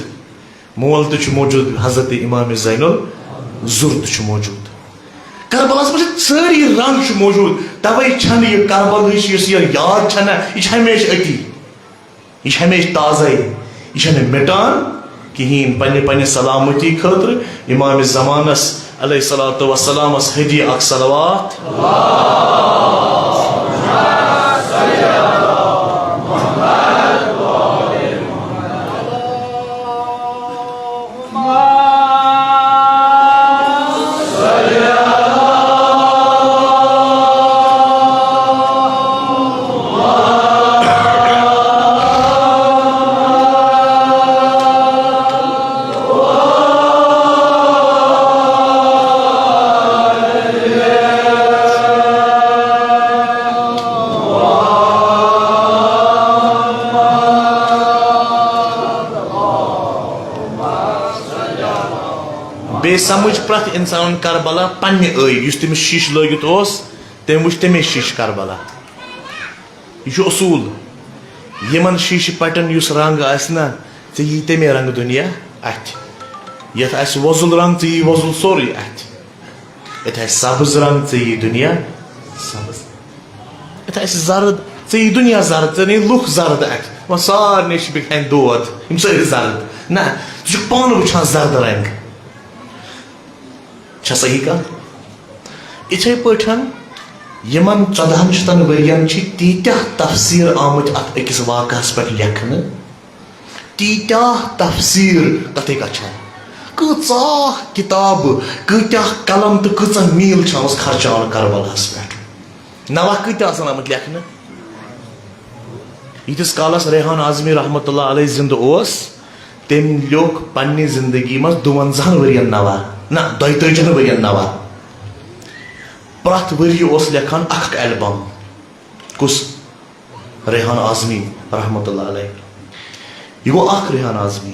مول تہِ چھُ موجود، حضرت امام زین الزُر تہِ چھُ موجود۔ کربلاہس منٛز چھِ سٲری رنگ چھِ موجود، توے چھنہٕ یہِ کربلہٕچ یُس یہِ یاد چھنہ، یہِ چھِ ہمیشہِ أتی۔ یہِ چھِ ہمیشہِ تازَے، یہِ چھَنہٕ مِٹان کِہیٖنۍ۔ پننہِ، پننہِ سلامتی خٲطرٕ امام زمانس علیہ الصلوۃ والسلامس ہدیہ اکھ صلوات۔ بیٚیہِ سمجھ پرٛٮ۪تھ اِنسانن کربلا پننہِ ٲیہِ، یُس تٔمِس شیٖشہٕ لٲگِتھ اوس، تٔمۍ وٕچھ تَمے شیٖشہٕ کربلا۔ یہِ چھُ اصوٗل۔ یِمن شیٖشہٕ پٹٮ۪ن یُس رنگ آسہِ نا، ژےٚ یی تَمے رنگہٕ دُنیا اَتھِ۔ یَتھ آسہِ وۄزُل رنگ، ژےٚ یی وۄزُل سورُے اَتھِ۔ یَتھ آسہِ سبز رنگ، ژےٚ یی دُنیا سبز۔ یَتھ آسہِ زرد، ژےٚ یی دُنیا زرد، ژےٚ نی لُکھ زرد اَتھِ۔ وۄنۍ سارنٕے چھِ بیٚیہِ ہَنہِ دود، یِم سٲری زرد۔ نہ، ژٕ چھُکھ پانہٕ وٕچھان زرد رنگ۔ چھا صحیح کتھ؟ یِتھے پٲٹھۍ یِمن ژۄدہن شتن ؤرین چھِ تیٖتیاہ تفسیٖر آمٕتۍ اتھ أکِس واقعس پٮ۪ٹھ لیکھنہٕ، تیٖتیاہ تفسیٖر تتھے کتھ چھےٚ۔ کۭژاہ کتابہٕ، کۭتیاہ قلم تہٕ کۭژاہ میٖل چھِ آمٕژ خرچاونہٕ کربلاہس پٮ۪ٹھ۔ نوحہ کۭتیاہ آسن آمٕتۍ لیکھنہٕ؟ ییٖتِس کالس ریحان اعظمی رحمتہ اللہ علیہ زندٕ اوس، تٔمۍ لیوٚکھ پننہِ زندگی منٛز دُوَنزاہن ؤرین نوحہ، نہ، دۄیتٲجِہن ؤرین نوحہ۔ پرٛٮ۪تھ ؤریہِ اوس لیکھان اکھ اکھ البم۔ کُس؟ ریحان اعظمی رحمتہ اللہ علیہ۔ یہِ گوٚو اکھ ریحان اعظمی۔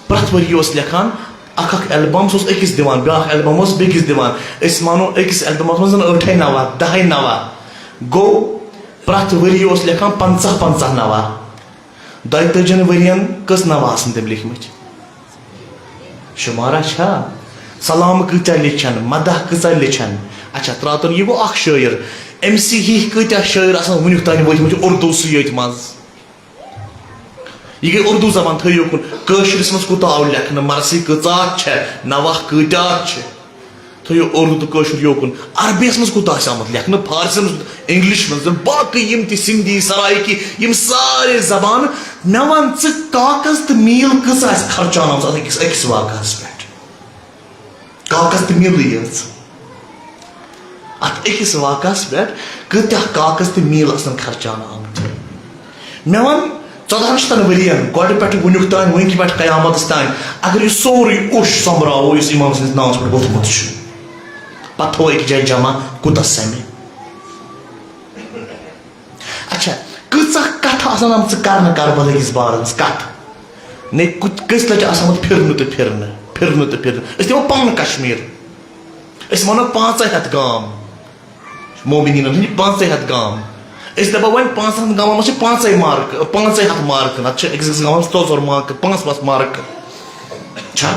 پرٛٮ۪تھ ؤریہِ اوس لیکھان اکھ اکھ البم، سُہ اوس أکِس دِوان، بیٛاکھ البم اوس بیٚکِس دِوان۔ أسۍ مانو أکِس البمس منٛز زن ٲٹھے نوحہ، دہے نوحہ۔ گوٚو پرٛٮ۪تھ ؤریہِ اوس لیکھان پنٛژاہ پنٛژاہ نوحہ۔ دۄیتٲجِہن ؤرین کٔژ نوحہ آسن تٔمۍ لیکھمٕتۍ؟ شمارہ چھا؟ سلام کۭتیاہ لیچھن، مدح کۭژاہ لیچھن؟ اچھا، ترٛاتُن، یہِ گوٚو اکھ شٲعر۔ أمۍ سی ہی کۭتیاہ شٲعر آسن وُنیُک تام وٲتمٕتۍ اردو سٕے یٲتۍ منٛز؟ یہِ گٔے اردو زبان، تھٲیِو کُن۔ کٲشرِس منٛز کوٗتاہ آو لیکھنہٕ؟ مرثی کۭژاہ چھےٚ؟ نوحہ کۭتیاہ چھِ؟ تھٲیِو اردو تہٕ کٲشُر یوکُن۔ عربی یس منٛز کوٗتاہ آسہِ آمُت لیکھنہٕ؟ فارسی منٛز، انگلش منٛز، باقٕے یِم تہِ سندھی، سرائیکی، یِم سارے زبانہٕ۔ مےٚ وَن ژٕ، کاغذ تہٕ میٖل کۭژاہ آسہِ خرچان آمٕژ اتھ أکِس، أکِس واقعس پٮ۪ٹھ؟ کاغذ تہٕ میٖلٕے یٲژ۔ اتھ أکِس واقعس پٮ۪ٹھ کۭتیاہ کاغذ تہٕ میٖل آسن خرچاونہٕ آمٕتۍ؟ مےٚ وَن، ژۄدہن شتن ؤرین گۄڈٕ پٮ۪ٹھٕ وُنیُک تام، وٕنکہِ پٮ۪ٹھ قیامتس تام، اگر یہِ سورُے اوٚش سۄمبراوو یُس امام سٕنٛدِس ناوس پٮ۪ٹھ ووٚتھمُت چھُ، پتہٕ تھاوو أکِس جایہِ جمع، کوٗتاہ سمہِ؟ اچھا، کۭژاہ کتھٕ آسن آمژٕ کرنہٕ کربلا کِس بارس منٛز؟ کتھ نے کُت-، کٔژِ لٹہِ آسن آمُت پھرنہٕ تہٕ پھرنہٕ، پھرنہٕ تہٕ پھرنہٕ؟ أسۍ دِمو پنُن کشمیر، أسۍ ونو پانٛژے ہتھ گام، مومنیٖنن ہٕنٛدۍ پانٛژے ہتھ گام۔ أسۍ دپو وۄنۍ پانٛژن ہتن گامن منٛز چھِ پانٛژے مارک، پانٛژے ہتھ مارکہٕ، نتہٕ چھِ أکِس أکِس گامس ژور ژور مارکہٕ، پانٛژھ پانٛژھ مارکہٕ۔ چھا؟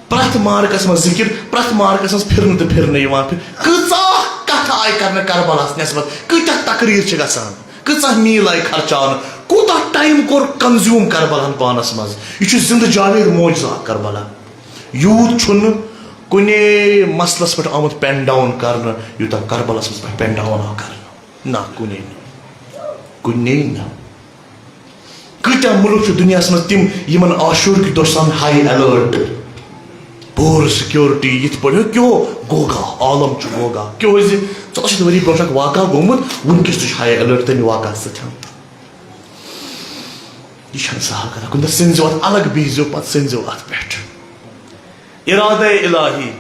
پرٛٮ۪تھ مارکس منٛز ذِکِر، پرٛٮ۪تھ مارکس منٛز پھِرنہٕ تہٕ پھِرنہٕ یِوان۔ پھِر-، کۭژاہ کتھٕ آیہِ کرنہٕ کربلاہس نٮ۪سبت، کۭتیاہ تقریٖر چھِ گژھان، کۭژاہ میٖل آیہِ خرچاونہٕ، کوٗتاہ ٹایم کوٚر کنزیوٗم کربلاہن پانس منٛز۔ یہِ چھُ زِندٕ جاوید معجزٕ اکھ کربلا۔ یوٗت چھُنہٕ کُنے مسلس پٮ۪ٹھ آمُت پین ڈاؤن کرنہٕ، یوٗتاہ کربلاہس منٛز پٮ۪ٹھ پین ڈاؤن آو کرنہٕ۔ نہ، کُنے نہٕ۔ کُنے نہٕ۔ کۭتیاہ مُلک چھِ دُنیاہَس منٛز تِم یِمَن عاشورہ کہِ دۄہ چھِ آسان ہاے الرٹ، پوٗرٕ سیکیورٹی یِتھ پٲٹھۍ، ہے، کیٛاہ گوگا، عالم چھُ گوگا۔ کیٛازِ؟ ژۄداہ شیٚتھ ؤری برونٛٹھ چھُ اکھ واقعہ گوٚمُت، وٕنکیٚس تہِ چھُ ہاے الرٹ تَمہِ واقعہٕ سۭتۍ۔ یہِ چھَنہٕ سہل کَتھا، کُنہِ دۄہ سٔنزیو اَتھ الگ، بِہزیو پَتہٕ سٔنزیو اَتھ پٮ۪ٹھ۔ ارادہ الہی،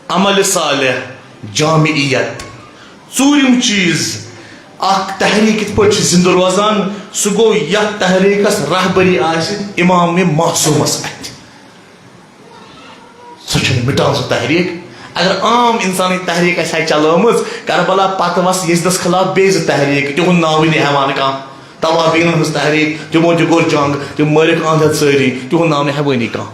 عمل صالح، جامعیت۔ ژوٗرِم چیٖز، اکھ تحریک کِتھ پٲٹھۍ چھِ زِندٕ روزان؟ سُہ گوٚو یتھ تحریکس رہبری آسہِ امام معصومس اتھِ۔ سۄ چھَنہٕ مِٹان، سۄ تحریک۔ اگر عام انسانٕے تحریک آسہِ ہا چلٲومٕژ، کربلا پتہٕ وس یزدس خلاف بیٚیہِ زٕ تحریک، تِہُنٛد ناوٕے نہٕ ہٮ۪وان کانٛہہ۔ توابینن ہٕنٛز تحریک، تِمو تہِ کوٚر جنگ، تِم مٲرِکھ اہنٛد ہٮ۪تھ سٲری، تِہُنٛد ناو نہٕ ہٮ۪وٲنی کانٛہہ۔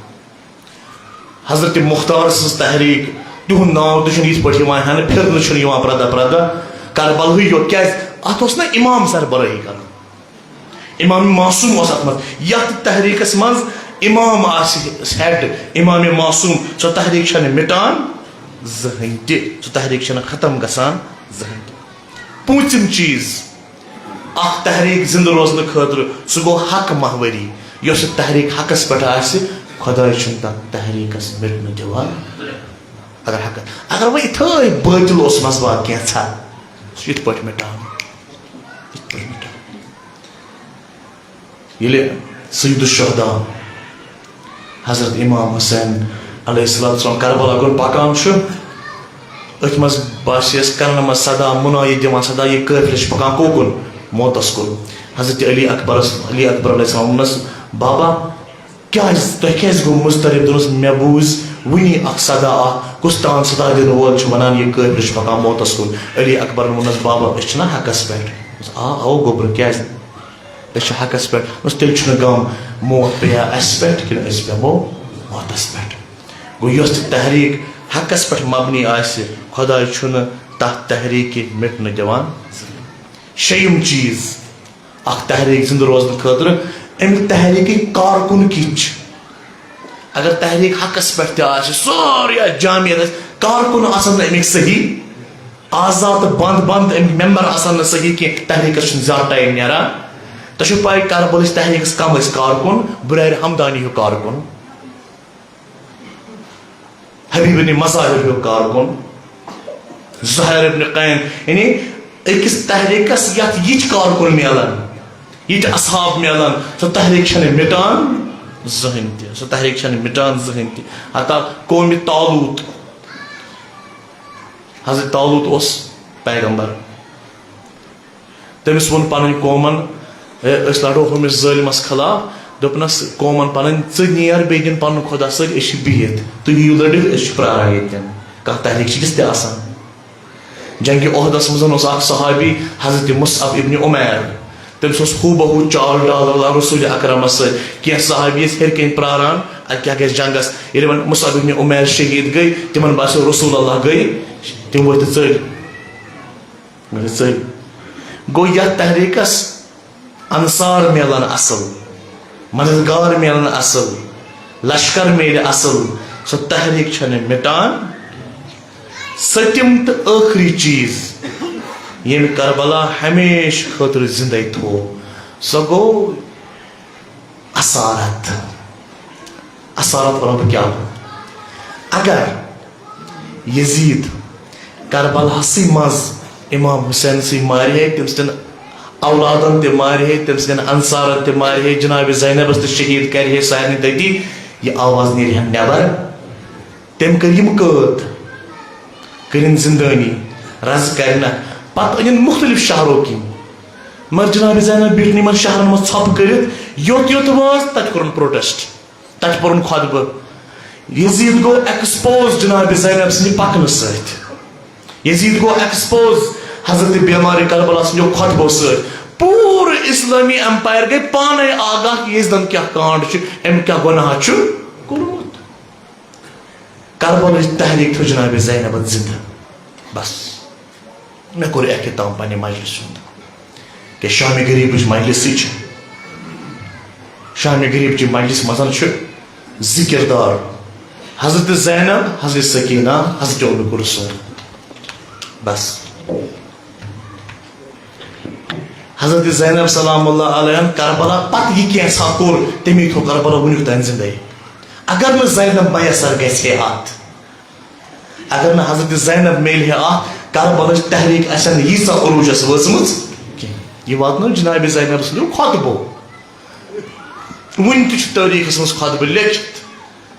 حضرت مختار سٕنٛز تحریک، تِہُنٛد ناو تہِ چھُنہٕ یِتھ پٲٹھۍ یِوان ہٮ۪نہٕ، پھِرنہٕ چھُنہٕ یِوان پرٛٮ۪تھ دۄہ پرٛٮ۪تھ دۄہ۔ کربلہٕے یوت، کیٛازِ؟ اَتھ اوس نہ امام سربرٲہی کران۔ امام معصوم اوس اَتھ منٛز۔ یَتھ تحریکس منٛز امام آسہِ ہیڈ، امام معصوم، سۄ تحریک چھَنہٕ مِٹان زٕہٕنۍ تہِ، سۄ تحریک چھَنہٕ ختم گژھان زٕہٕنۍ تہِ۔ پوٗنٛژِم چیٖز، اکھ تحریک زندٕ روزنہٕ خٲطرٕ، سُہ گوٚو حق محوری۔ یۄس یہِ تحریک حقس پٮ۪ٹھ آسہِ، خۄداے چھُنہٕ تتھ تحریکس مِٹنہٕ دِوان۔ اگر حق، اگر وۄنۍ یِتھٲے بٲطل اوس منٛزباگ کینٛژھا، سُہ چھُ یِتھ پٲٹھۍ مِٹان، یِتھ پٲٹھۍ مِٹان۔ ییٚلہِ سید الشہداء حضرت امام حسین علیہ الصلوۃ والسلام کربلا کُن پکان چھُ، أتھۍ منٛز باسیس کنن منٛز صدا، منادی دِوان صدا، یہِ قٲفلہٕ چھُ پکان کوکُن؟ موتس کُن۔ حضرت علی اکبرس، علی اکبر علیہ السلام ووٚننس، بابا، کیازِ، تۄہہِ کیازِ گوٚو مضطرب؟ دوٚپنس، مےٚ بوٗز وٕنی اکھ صدا، اکھ کُس تام صدا دِنہٕ وول چھُ ونان، یہِ کٲفِر چھُ پکان موتس کُن۔ علی اکبرن ووٚننس، بابا، أسۍ چھِنہ حقس پٮ۪ٹھ؟ دوٚپنس، آ، آ، گوٚبرو، کیازِ؟ أسۍ چھِ حقس پٮ۪ٹھ۔ دوٚپنس، تیٚلہِ چھُنہٕ غم، موت پیٚیا اسہِ پٮ۪ٹھ کِنہٕ أسۍ بیٚہمو موتس پٮ۪ٹھ؟ گوٚو، یۄس تہِ تحریک حقس پٮ۪ٹھ مبنی آسہِ، خۄداے چھُنہٕ تتھ تحریکہِ مِٹنہٕ دِوان۔ شیٚیِم چیٖز، اکھ تحریک زندٕ روزنہٕ خٲطرٕ، امہِ تحریکٕکۍ کارکُن کِتھ چھِ؟ اگر تحریک حقس پٮ۪ٹھ تہِ آسہِ، سورُے آسہِ، جامعیت آسہِ، کارکُن آسن نہٕ امیِکۍ صحیح، اعضا تہٕ بند بند امیِکۍ ممبر آسن نہٕ صحیح کینٛہہ، تحریکس چھُنہٕ زیادٕ ٹایم نیران۔ تۄہہِ چھو پاے، کربلٕچ تحریکس کم ٲسۍ کارکُن؟ بریر ہمدانی ہیوٗ کارکُن، حبیب ابن مظاہر ہیوٗ کارکُن، زہیر ابن قین، یعنی أکِس تحریکس یتھ یِتھۍ کارکُن میلن، یِتھۍ اصحاب میلن، سۄ تحریک چھنہٕ مٹان زٕہٕنۍ تہِ، سۄ تحریک چھنہٕ مٹان زٕہٕنۍ تہِ۔ حتیٰ قومِ طالوت، حضرت طالوت اوس پیغمبر، تٔمِس ووٚن پنٕنۍ قومن، "ہے، أسۍ لڑو ہُمِس ظٲلمس خلاف"۔ دوٚپنس قومن پنٕنۍ، "ژٕ نیر بیٚیہِ دِن پنُن خۄدا سۭتۍ، أسۍ چھِ بِہِتھ، تُہۍ یِیِو لٔڑِتھ، أسۍ چھِ پراران ییٚتٮ۪ن۔" کانٛہہ تحریک چھِ یِژھ تہِ آسان۔ جنگِ احدس منٛز اوس اکھ صحابی حضرت مصعب ابن عمیر، تٔمِس اوس ہو بہ ہو چال ڈال اللہ رسول اکرمس سۭتۍ۔ کینٛہہ صحابی ٲسۍ ہیٚرِ کَنۍ پراران، اتہِ کیٛاہ گژھِ جنگس۔ ییٚلہِ وۄنۍ مصعب ابن عمیر شہید گٔے، تِمن باسیو رسول اللہ گٔے، تِم ؤتھۍ ژٔلۍ۔ گٔے ژٔلۍ۔ گوٚو، یتھ تحریکس انصار میلن اصل، مددگار میلن اصل، لشکر میلہِ اصل، سۄ تحریک چھنہٕ مٹان۔ سٔتِم تہٕ ٲخری چیز، ییٚمۍ کربلا ہمیشہٕ خٲطرٕ زندے تھوو، سۄ گوٚو اثارت۔ اثارت ونو بہٕ کیٛاہ گوٚو۔ اگر یزید کربلاہسٕے منٛز امام حسینسٕے مارِ ہے، تٔمۍ سٕنٛدٮ۪ن اولادن تہِ مارِ ہے، تٔمۍ سٕنٛدٮ۪ن انصارن تہِ مارِ ہے، جناب زینبس تہِ شہید کرِ ہے، سارنٕے تٔتی، یہِ آواز نیرِ ہا نٮ۪بر۔ تٔمۍ کٔرۍ یِم قٲد، کٔرِن زندٲنی، رز کرنکھ، پتہٕ أنِن مختلف شہرو کِنۍ۔ مگر جناب زینب بیٖٹھ نہٕ یِمن شہرن منٛز ژھۄپہٕ کٔرِتھ، یوٚت یوٚت واژ، تتہِ کوٚرُن پروٹیسٹ، تتہِ پوٚرُن خطبہٕ۔ یزید گوٚو ایکسپوز جناب زینب سٕنٛدِ پکنہٕ سۭتۍ۔ یزید گوٚو ایکسپوز حضرت بیمارِ کربلا سٕنٛدیو خطبو سۭتۍ۔ پوٗرٕ اسلٲمی ایمپایر گٔے پانے آگاہ کہ یزیدن کیٛاہ کانڈ چھُ، أمۍ کیٛاہ گۄناہ چھُ کوٚرمُت۔ کربلٕچ تحریک تھٲو جناب زینبن زندٕ۔ بس، مےٚ کوٚر اختتام پننہِ مجلسہِ ہُنٛد۔ کہ شامِ غریبٕچ مجلسٕے چھِ۔ شامِ غریب چہِ مجلسہِ منٛز چھِ زٕ کردار، حضرت زینب، حضرت سکینہ، حضرت ام کلثوم۔ بس۔ حضرت زینب سلام اللہ علیہن کربلا پتہٕ یہِ کینٛژھا کوٚر، تٔمی تھوٚو کربلا وُنیُک تام زندے۔ اگر نہٕ زینب میسر گژھِ ہے اتھ، اگر نہٕ حضرت زینب میلہِ ہے اتھ، کربلٕچ تحریک آسہِ ہا نہٕ ییٖژاہ عروٗجس وٲژمٕژ کینٛہہ۔ یہِ واتنٲو جناب زینب سٕنٛدیو خطبو۔ وُنہِ تہِ چھُ تٲریٖخس منٛز خطبہٕ لیکھِتھ۔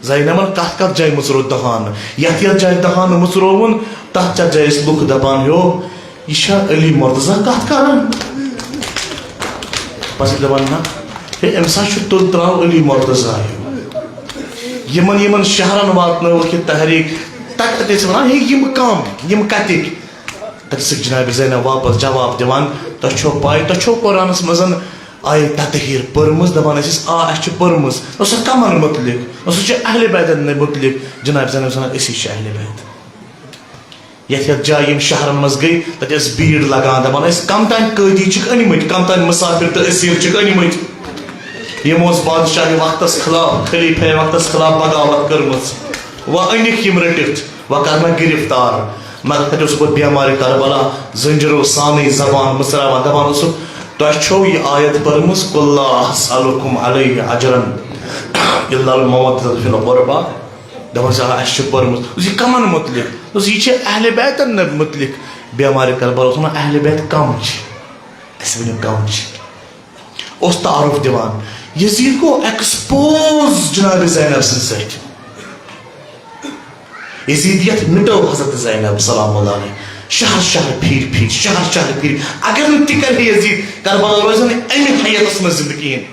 زینبن کتھ کتھ جایہِ مُژروو دہان، یتھ یتھ جایہِ دہان مُژرووُن، تتھ تتھ جایہِ ٲسۍ لُکھ دپان، "ہیو، یہِ چھا علی مرتضی کتھ کران؟" پتہٕ چھِ دپان، "نہ، ہے، أمِس ہا چھُ تُل تراو علی مرتضی ہیو۔" یِمن یِمن شہرن واتنٲوٕکھ یہِ تحریک، تتہِ تتہِ ٲسۍ ونان، "ہے، یِم کم، یِم کتِکۍ؟" تتہِ ٲسٕکھ جناب زینب واپس جواب دِوان، "تۄہہِ چھو پاے، تۄہہِ چھو قرآنس منٛز آیت تطہیر پٔرمٕژ؟" دپان ٲسِس، "آ، اسہِ چھِ پٔرمٕژ۔" دوٚپسا، "کمن متعلق؟" دوٚپسا، "چھِ اہل بیتن متعلق۔" جناب زینب سنان، "أسی چھِ اہل بیت۔" یتھ یتھ جایہِ یِم شہرن منٛز گٔے، تتہِ ٲس بیٖڑ لگان، دپان ٲسۍ، "کم تام قٲدی چھِکھ أنۍ مٕتۍ، کم تام مسافر تہٕ اسیر چھِکھ أنۍ مٕتۍ۔" یِمو اوس بادشاہ وقتس خلاف، خلیفہ وقتس خلاف بغاوت کٔرمٕژ۔ وۄنۍ أنِکھ یِم رٔٹِتھ، وۄنۍ کرنکھ گرفتار۔ مگر تتہِ اوس پتہٕ بیمارِ کربلا، زنجیرو سانٕے زبان مٕژراوان، دپان اوسُکھ، "تۄہہِ چھو یہِ آیت پٔرمٕژ، 'قل لا اسألکم علیہ اجرا الا المودۃ فی القربیٰ'؟" دپان چھِ، "آ، اسہِ چھِ پٔرمٕژ۔" دوٚپُس، "یہِ کمن متعلق؟" دوٚپُس، "یہِ چھِ اہل بیتن متعلق۔" بیمارِ کربلا اوس ونان، "اہل بیت کم چھِ؟ اسہِ ؤنِو کم چھِ؟" اوس تعارف دِوان۔ یزید گوٚو ایکسپوز جناب زینب سٕنٛدِ سۭتۍ۔ یزیدیت مٹٲو حضرت زینب سلام اللہ علیہ۔ شہر شہر پھیٖرۍ پھیٖرۍ، شہر شہر پھیٖرۍ۔ اگر نہٕ تہِ کرِ ہے یزید، کربلا روزِ نہٕ امہِ حیاتس منٛز زندٕ کِہیٖنۍ۔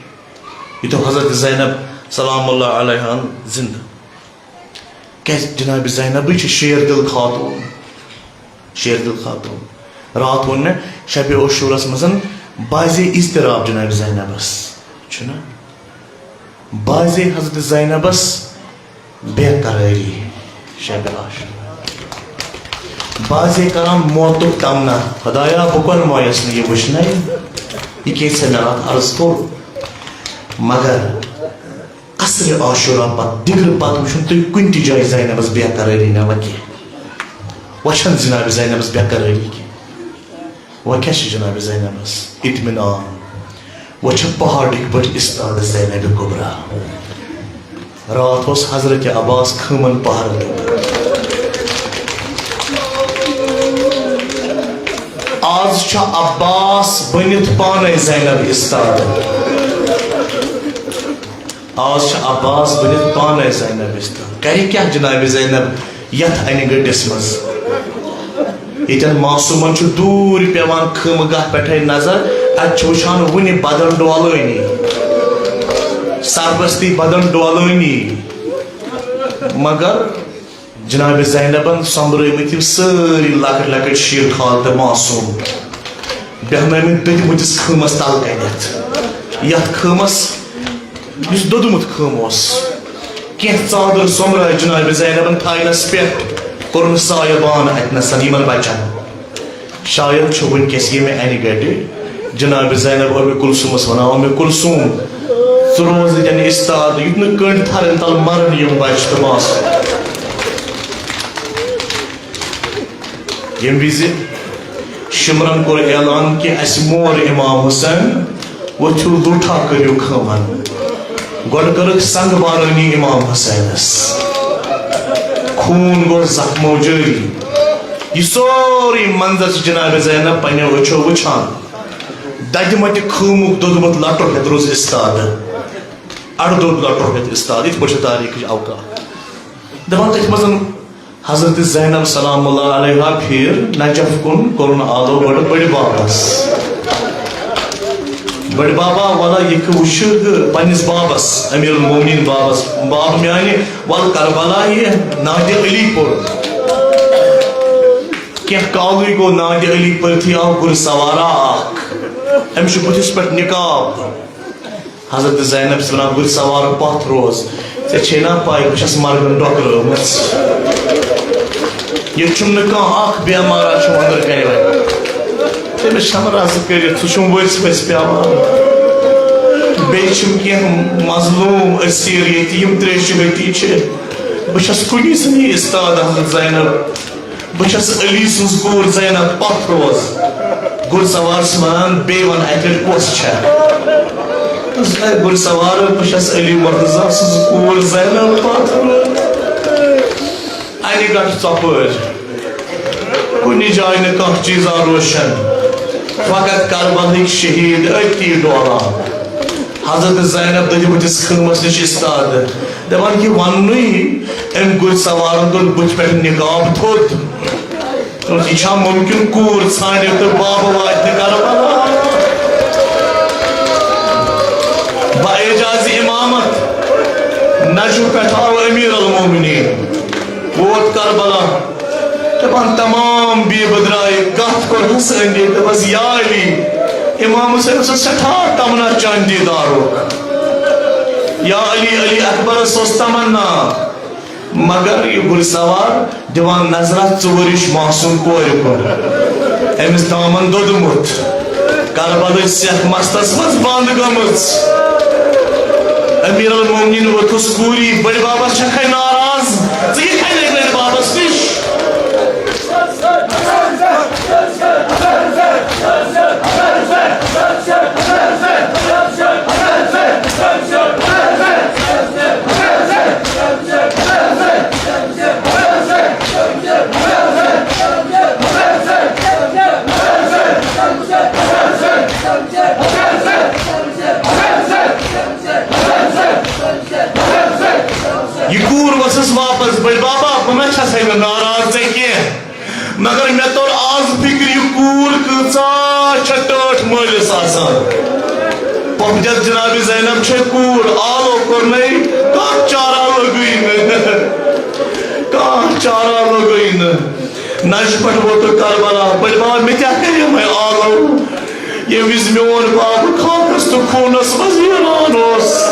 یہِ تھوٚو حضرت زینب سلام اللہ علیہن زندٕ۔ کیازِ جناب زینبٕے چھِ شیر دل خاتون۔ شیر دل خاتون۔ راتھ ووٚن مےٚ شبِ عاشورس منٛز بازے اضطراب جناب زینبس۔ چھُنہ؟ بازے حضرت زینبس بے قرٲری۔ شبِ عاشور۔ بازے کران موتُک تمنا، خدایا، بہٕ کۄنہٕ مایَس نہٕ یہِ وٕچھنَے، یہِ کینٛژھا مےٚ راتھ عرض کوٚر۔ مگر عصرِ عاشورا پتہٕ، دِگرٕ پتہٕ وٕچھُن تُہۍ کُنہِ تہِ جایہِ زینبس بے قرٲری نہ وۄنۍ کینٛہہ۔ وۄنۍ چھَنہٕ جناب زینبس بے قرٲری کینٛہہ۔ وۄنۍ کیٛاہ چھِ جناب زینبس اطمینان؟ وۄنۍ چھِ پہاڑٕکۍ پٲٹھۍ استاد زینب کبریٰ۔ راتھ اوس حضرت عباس خۭمن پہرٕ دیُن۔ آز چھُ عباس بٔنِتھ پانے زینب استاد۔ آز چھُ عباس بٔنِتھ پانے زینب استاد۔ کرِ کیٛاہ جناب زینب یتھ انہِ گٔٹِس منٛز؟ ییٚتٮ۪ن معصومن چھُ دوٗرِ پٮ۪وان خۭمہٕ گاہ پٮ۪ٹھے نظر، اتہِ چھُ وٕچھان وُنہِ بدن ڈولٲنی، سربستی بدن ڈولٲنی۔ مگر جناب زینبن سۄمبرٲومٕتۍ یِم سٲری لۄکٕٹۍ لۄکٕٹۍ شیٖر خال تہٕ معصوم بیٚہنٲومٕتۍ دٔدمٕتِس خۭمس تل کَنٮ۪تھ، یتھ خۭمس یُس دوٚدمُت خۭمہٕ اوس۔ کینٛہہ ژادر سۄمبرٲے جناب زینبن تھاینس پٮ۪ٹھ، کوٚرُن سایہ بان اتنس یِمن بچن۔ شاید چھُ وٕنکیٚس ییٚمہِ انہِ گٹہِ جناب زینب اُمہِ کلثومس ونان، اُمہِ کلثوم، ژٕ روز ییٚتٮ۪ن استاد، یُتھ نہٕ کٔنڈۍ تھرن تل مرن یِم بچہِ تہٕ ماسہٕ۔ ییٚمہِ وِزِ شمرن کوٚر اعلان کہِ اسہِ مور امام حسین، ؤتھِو لوٗٹھا کٔرِو خۭمن۔ گۄڈٕ کٔرٕکھ سنگ بارٲنی امام حسینس، خوٗن گوٚو زخمو جٲری۔ یہِ سورُے منظر چھِ جناب زینب پننیو أچھو وٕچھان۔ ددِ متہِ خۭمُک دوٚدمُت لۄٹُر ہیٚتھ روٗز استاد، اڑٕ دوٚد لۄٹُر ہیٚتھ استاد۔ یِتھ پٲٹھۍ چھِ تاریخٕچ اوقاف دپان۔ تٔتھۍ منٛز حضرت زینب سلام اللہ علیہا پھیٖر نجف کُن، کوٚرُن آلو گۄڈٕ بٔڈِ بابس۔ بٔڈِ بابا، وَلہٕ یہِ کہِ وٕچھِ پننِس بابس، امیر المومنین بابس، باب میانہِ، وَلہٕ کربلا یہِ نادِ علی پوٚر۔ کینٛہہ کالٕے گوٚو نادِ علی پٔرتھٕے آو گُرۍ سوارا اکھ، أمِس چھُ بُتھِس پٮ۪ٹھ نقاب۔ حضرت زینب چھِ وَنان، گُرۍ سوار پَتھ روز، ژےٚ چھے نا پَے بہٕ چھَس مرگن ڈۄکرٲومٕژ۔ ییٚتہِ چھُم نہٕ کانٛہہ اکھ بیمارا چھُم أنٛدرٕ کَنہِ وَنہِ۔ تٔمِس چھَم رَزٕ کٔرِتھ، سُہ چھُم ؤژھۍ ؤژھۍ پٮ۪وان۔ بیٚیہِ چھِم کینٛہہ مظلوٗم، أسیٖر ییٚتہِ، یِم ترٛیشہِ ؤتی چھِ۔ بہٕ چھَس کُنی زٔنی استاد حضرت زینب۔ بہٕ چھَس علی سٕنٛز کوٗر زینب پَتھ روز۔ گُر سوار چھُ وَنان، بیٚیہِ وَن اَکہِ لَٹہِ کۄس چھےٚ؟ دوٚپُس، اے گُر سوار، بہٕ چھَس علی مرتضیٰ سٕنٛز کوٗر زینب پَتھ روز۔ اَنہِ گَٹھ ژۄپٲرۍ۔ کُنہِ جایہِ نہٕ کانٛہہ چیٖزا روشن۔ فقط کربلٕکۍ شہیٖد أتی ڈولان۔ حضرت زینب دٔدِ بٔتھِس خۭمس نِش استاد۔ دپان، یہِ وننُے أمۍ گُرۍ سوارن کوٚر بُتھِ پٮ۪ٹھ نقاب تھوٚد۔ دوٚپُس، یہِ چھا ممکن کوٗر ژھانڈِ تہٕ بابہٕ واتہِ نہٕ کربلا؟ باعجازِ امامت نجف پٮ۪ٹھ آو امیر المومنین، ووت کربلا۔ دپان، تمام بیبہٕ درایہِ، کتھ کوٚرہس أنٛدِ، دوٚپس، یا علی، امام حسینس اوس سٮ۪ٹھاہ تمنا چانہِ دیدارُک۔ یا علی، علی اکبرس اوس تمنا، مگر یہِ گُرۍ سوار دِوان نظرہ ژور ہِش معصوم کورِ کُن۔ أمِس دامن دوٚدمُت، کربلٕچ سیٚکھ مستس منٛز بنٛد گٔمٕژ۔ امیر المومنین ووٚتھُس کوٗری، بٔڈۍ ببس چھکھے ناراض، ژٕ یِکھے نہٕ بٔڈۍ ببس نِش۔ یہِ کوٗر ؤژھٕس واپس، بٔڈۍ بابا، بہٕ ما چھسے نہٕ ناراض ژےٚ کینٛہہ، مگر مےٚ توٚر آز فِکرِ، یہِ کوٗر کۭژاہ چھےٚ ٹٲٹھ مٲلِس آسان۔ پۄپھ جد جناب زینب چھے کوٗر، آلو کوٚرنَے، کانٛہہ چارہ لوٚگُے نہٕ۔ کانٛہہ چارہ لوٚگُے نہٕ۔ نَجہِ پٮ۪ٹھ ووتُکھ کربلا، بٔڈۍ بب، مےٚ کیٛاہ کَرِ یِمَے آلو؟ ییٚمہِ وِزِ میون باب خاکَس تہٕ خوٗنَس منٛز ویران اوس۔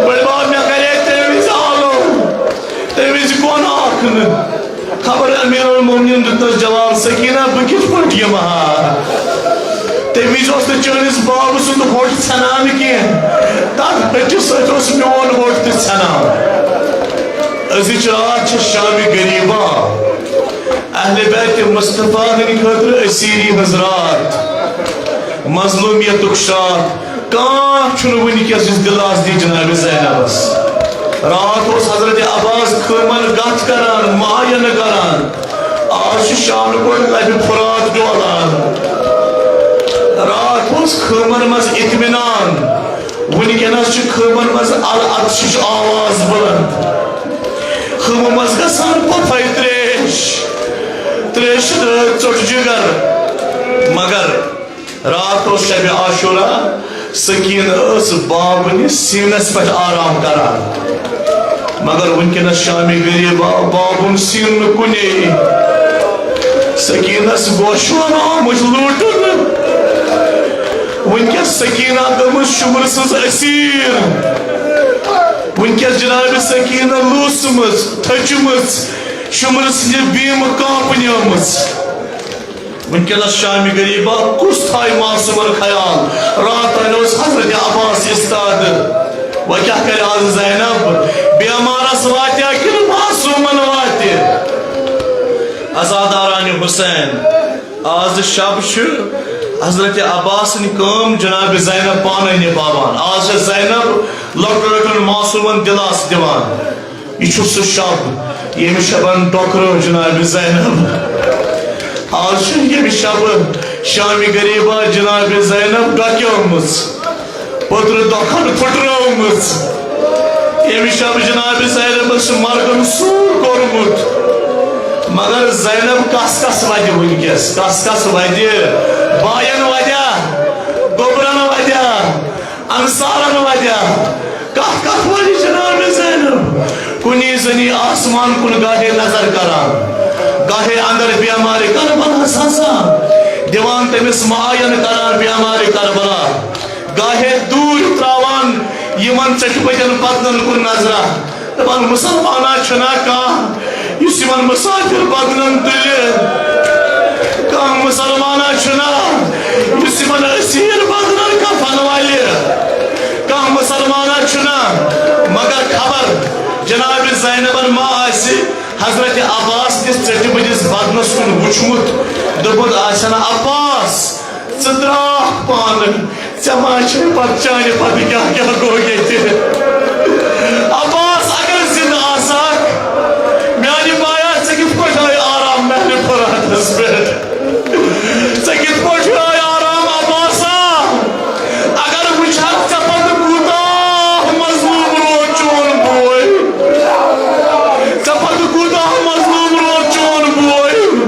بٔڈۍ بب، مےٚ کَرے تَمہِ وِزِ آلو، تَمہِ وِزِ کۄن آکھ نہٕ۔ خبر امیر المومنین دیُتنَس جواب، سکینہ، بہٕ کِتھ پٲٹھۍ یِمہٕ ہا؟ تَمہِ وِزِ اوس نہٕ چٲنِس بابہٕ سُنٛد ہوٚٹ ژھٮ۪نان کینٛہہ، تَتھ ۂٹِس سۭتۍ اوس میون ہوٚٹ تہِ ژھٮ۪نان۔ أزِچ راتھ چھِ شامِ غریبا، اہلِ بیتِ مصطفیٰ ہٕنٛدِ خٲطرٕ اسیٖری ہٕنٛز راتھ، مظلومیتُک شاتھ۔ کانٛہہ چھُنہٕ وٕنکیٚس یُس دِلاس دی جناب زینبس۔ راتھ اوس حضرت عباس خٲمن گتھ کران، معاینہٕ کران۔ آز چھُ شامہٕ گۄڈٕ لبہِ فرات ڈولان۔ راتھ اوس خٲمن منٛز اطمینان۔ وٕنکیٚنس چھِ خٲمن منٛز العطشٕچ آواز بلند۔ خٲمہٕ منٛز گژھان پھۄپھے تریش، تریشہِ دٲدۍ ژوٚٹ جگر۔ مگر راتھ اوس شبِ عاشورا، سکینہ ٲس بابنہِ سینس پٮ۪ٹھ آرام کران۔ مگر وٕنکیٚنس شامِ غریبا، بابُن سیٖن نہٕ کُنے۔ سکینس گوشوار آمٕتۍ لوٗٹنہٕ۔ وٕنکیٚس سکینہ گٔمٕژ شُمرٕ سٕنٛز اسیٖر۔ وٕنکیٚس جناب سکینہ لوٗسمٕژ، تھٔچمٕژ، شُمرٕ سٕنٛدِ بیٖمہٕ کانپنیمٕژ۔ وٕنکیٚنس شامِ غریبا کُس تھایہِ معصومن خیال؟ راتھ تانۍ اوس حضرت عباس استادٕ۔ وۄنۍ کیٛاہ کرِ آز زینب؟ بیمارس واتیا کِنہٕ معصومن واتہِ؟ عزادارانِ حسین، آز شب چھِ حضرت عباس سٕنٛدۍ کٲم جناب زینب پانے نباوان۔ آز چھِ زینب لۄکٹٮ۪ن لۄکٹٮ۪ن معصومن دِلاس دِوان۔ یہِ چھُ سُہ شب، ییٚمہِ شبن ڈۄکرٲو جناب زینب۔ آز چھِ ییٚمہِ شبہٕ شامِ غریبا جناب زینب ڈۄکیٲومٕژ، پٔترٕ دۄکھن پھُٹرٲومٕژ۔ ییٚمہِ شبہٕ جناب زینبس چھُ مرگن سوٗر کوٚرمُت۔ مگر زینب کس کس ودِ وٕنکیٚس، کس کس ودِ؟ باین ودیا، گوٚبرن ودیا، انصارن ودیا، کتھ کتھ ونہِ جناب زینب؟ کُنی زٔنی آسمان کُن گاہے نظر کران، گاہے اندر بیمارِ کربلا سسان، دِوان تٔمِس معاین کران بیمارِ کربلا، گاہے دوٗرِ تراوان یِمن ژٔٹھۍ پٔتٮ۪ن بدنن کُن نظرا۔ دپان، مسلمانا چھُنا کانٛہہ یُس یِمن مسافر بدنن تُلہِ؟ کانٛہہ مسلمانا چھُنا یُس یِمن اسیٖر بدنن کفن والہِ؟ کانٛہہ مسلمانا چھُنا؟ مگر خبر جناب زینبن ما آسہِ حضرت عباس کِس ژٔٹِمٕتِس بدنس کُن وُچھمُت، دوٚپمُت آسٮ۪ن، عباس، ژٕ درٛاکھ پانہٕ، ژےٚ ما چھے پتہٕ چانہِ پتہٕ کیٛاہ کیٛاہ گوٚو ییٚتہِ؟ عباس، اگر زِندٕ آسہٕ ہاکھ، میٛانہِ بایا، ژےٚ کِتھ پٲٹھۍ آے آرام میٛانہِ فراتس پٮ۪ٹھ؟ ژےٚ کِتھ پٲٹھۍ آے آرام، عباسا؟ اگر وٕچھکھ، ژےٚ پتہٕ کوٗتاہ مظلوم روٗد چون بوے، ژےٚ پتہٕ کوٗتاہ مظلوم روٗد چون بوے۔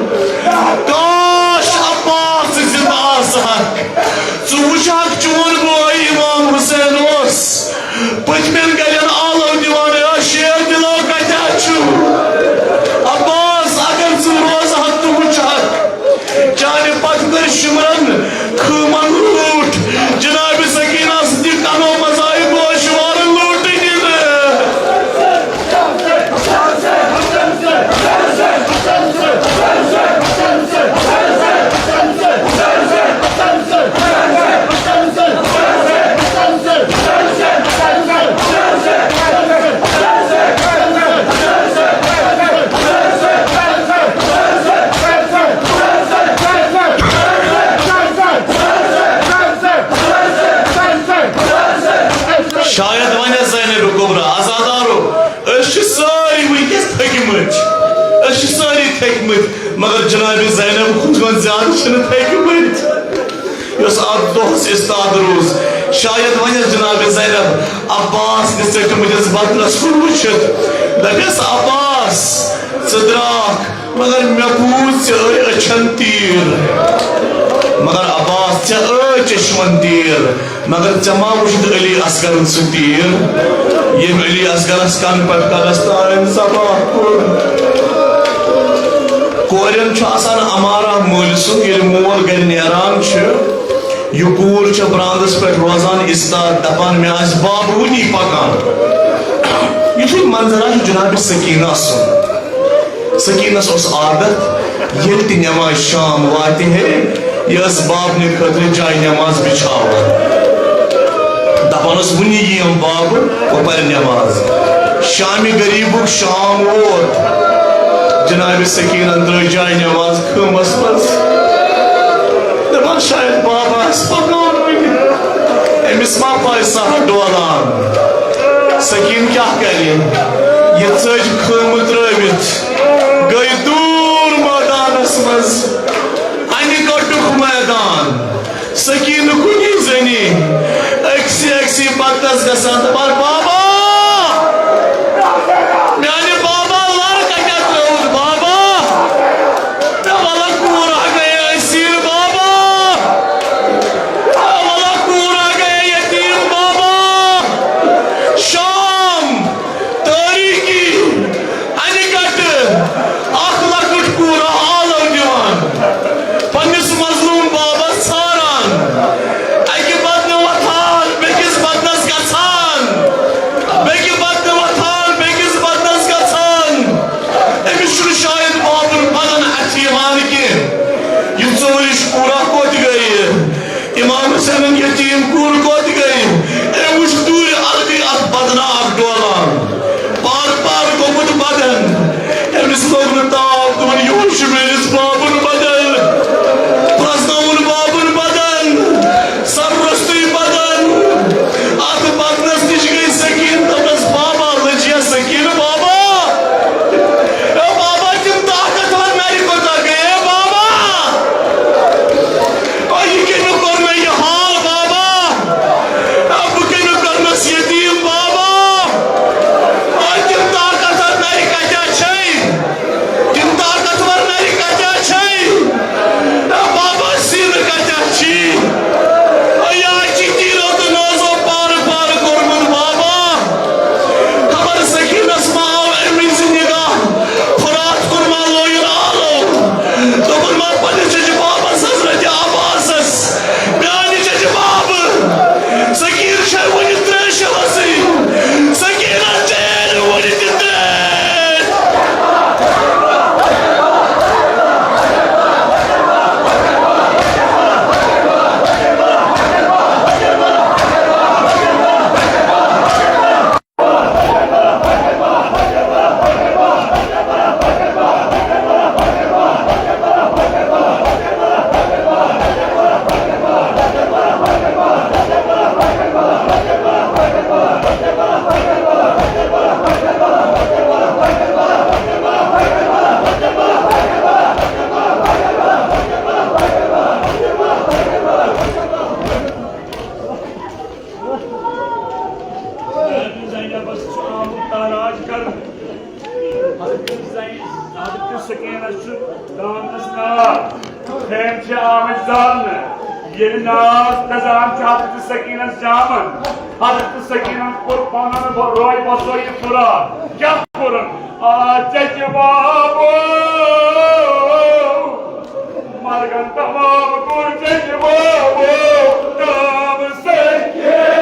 کاش عباس، ژٕ زِندٕ آسہٕ ہاکھ۔ ژٕ وٕچھکھ، چون بوے امام حسین اوس پٔتمٮ۪ن گرٮ۪ن آلو دِوان، "اے شیر دِلو، کتہِ چھُ عباس؟ اگر ژٕ روزٕ ہکھ تہٕ وٕچھکھ، چانہِ پتہٕ کٔرۍ شُمرن خۭمن لوٗٹھ، جناب سکینہ سٕنٛدِ کنو منٛز آیہِ گوشوارٕ لوٗٹہٕ دِنہٕ۔" شاید ونہِ زینب کبریٰ، عزادارو، أسۍ چھِ سٲری وٕنکیٚس تھٔکمٕتۍ، أسۍ چھِ سٲری تھٔکمٕتۍ، مگر جناب زینب کھۄتہٕ زیادٕ چھِنہٕ تھٔکمٕتۍ۔ یۄس اتھ دۄہس استاد روٗز، شاید ونٮ۪س جناب زینب عباس نِس ژٔٹمٕتِس بدنس کُن وٕچھِتھ، دپٮ۪س، عباس، ژٕ درٛاکھ، مگر مےٚ بوٗز ژےٚ ٲے أچھن تیٖر۔ مگر عباس، ژےٚ ٲے چشمن تیٖر، مگر ژےٚ ما وُچھُتھ علی اصغرن سُہ تیٖر؟ ییٚمۍ علی اصغرس کن پٮ۪ٹھ قبرستان صفا کوٚر۔ کورٮ۪ن چھُ آسان امارہ مٲلۍ سُنٛد، ییٚلہِ مول گرِ نیران چھُ، یہِ کوٗر چھےٚ براندس پٮ۪ٹھ روزان استاد، دپان، "مےٚ آسہِ بب وُنی پکان۔" یُتھُے منظر آسہِ جناب سکینہ سُنٛد۔ سکینس اوس عادت، ییٚلہِ تہِ نماز شام واتہِ ہے، یہِ ٲس بابنہِ خٲطرٕ جاے نماز بچھاوان۔ دپان ٲس، "وُنہِ یِیم بابہٕ، بہٕ پرِ نماز۔" شامہِ غریبُک شام ووت، جناب سکینن ترٲے جاے نماز خٲمس منٛز۔ دپان، "شاید بابا آسہِ پکان وُنہِ، أمِس ما پاے سہر ڈولان۔" سکیٖن کیٛاہ کرِ؟ یہِ ژٔج خٲمہٕ ترٲوِتھ گٔے دوٗر مٲدانس منٛز، انہِ گٔٹُک مٲدان۔ سکیٖنہٕ کُنی زٔنی أکسٕے أکسٕے بدنس گژھان، دپان، "بابا، میانہِ بابا لر کتہِ ترٲوُتھ بابا؟" تہٕ وَلہٕ کوٗرا گٔیے أسیٖر بابا۔ تہٕ وَلہٕ کوٗرا گٔیے یتیٖم بابا۔ شام، تٲریٖکی، انہِ گٹہٕ، اکھ لۄکُٹ کوٗرا آلو دِوان، پننِس مظلوٗم بابس ژھاران، اکہِ بدنہٕ وۄتھان، بیٚکِس بدنس گژھان، بیٚکہِ بدنہٕ وۄتھان، بیٚکِس بدنس گژھان۔ أمِس چھُنہٕ شاید بابُن بدن اَتھِ یِوان کینٛہہ۔ یہِ ژوٗرِش کوٗرا کوٚت گٔیہِ؟ امام حسینن یتیٖم کوٗر کوٚت گٔیہِ؟ أمۍ وُچھ دوٗرِ الگٕے اکھ بدناک ڈولان، پار پار گوٚمُت بدن۔ أمِس لوٚگ نہٕ تاپھ، دوٚپُن، "یِہُس چھُ میٲنِس بابُن بدن، پرٛزناوُن بابُن بدن، سر روٚستُے بدن۔" اتھ بدنس نِش گٔے سکیٖن، دوٚپنس، "بابا، لٔج یا سکیٖن بابا؟" اے بابا، تِم طاقتور نرِ کوتاہ گٔے، اے بابا؟ اے، یہِ کٔمۍ کوٚر مےٚ یہِ حال، بابا؟ اے، بہٕ کٔمۍ کوٚرنس یتیٖم، بابا؟ اے، تِم طاقتور نرِ کتہِ چھے؟ تِم طاقتور نرِ کتہِ چھے؟ اے بابا، سیٖنہٕ کتہِ چھی؟ اے، یا چھی تیٖرو تہٕ نازو پارٕ پارٕ کوٚرمُت، بابا۔ خبر سکیٖنس ما آو اَمہِ وِزِ نگاہ، فرات کُن ما لویُن آلو۔ دوٚپُن، ما پننِس چچہِ بابس حضرت عباسس، میانہِ چچہِ بابہٕ، سکیٖن چھےٚ وُنہِ تریشہِ وسٕے، سکیٖنس چیٚیہِ نہٕ وُنہِ تہِ تریش۔ حضرت زینبس چھُ آمُت تعراج کرنہٕ۔ حضرت زین-، حضرت سکینہ چھُ دامنس نار۔ خیم چھِ آمٕتۍ زالنہٕ۔ ییٚلہِ ناز دزان چھُ حضرت سکینس جامن، حضرت سکینن کوٚر پنُن بو-، روے بۄسو یہِ فراق۔ کیٛاہ کوٚرُن؟ آ، چچہِ بابو، مرگن تمام کوٚر چچہِ بابو، تام سکین۔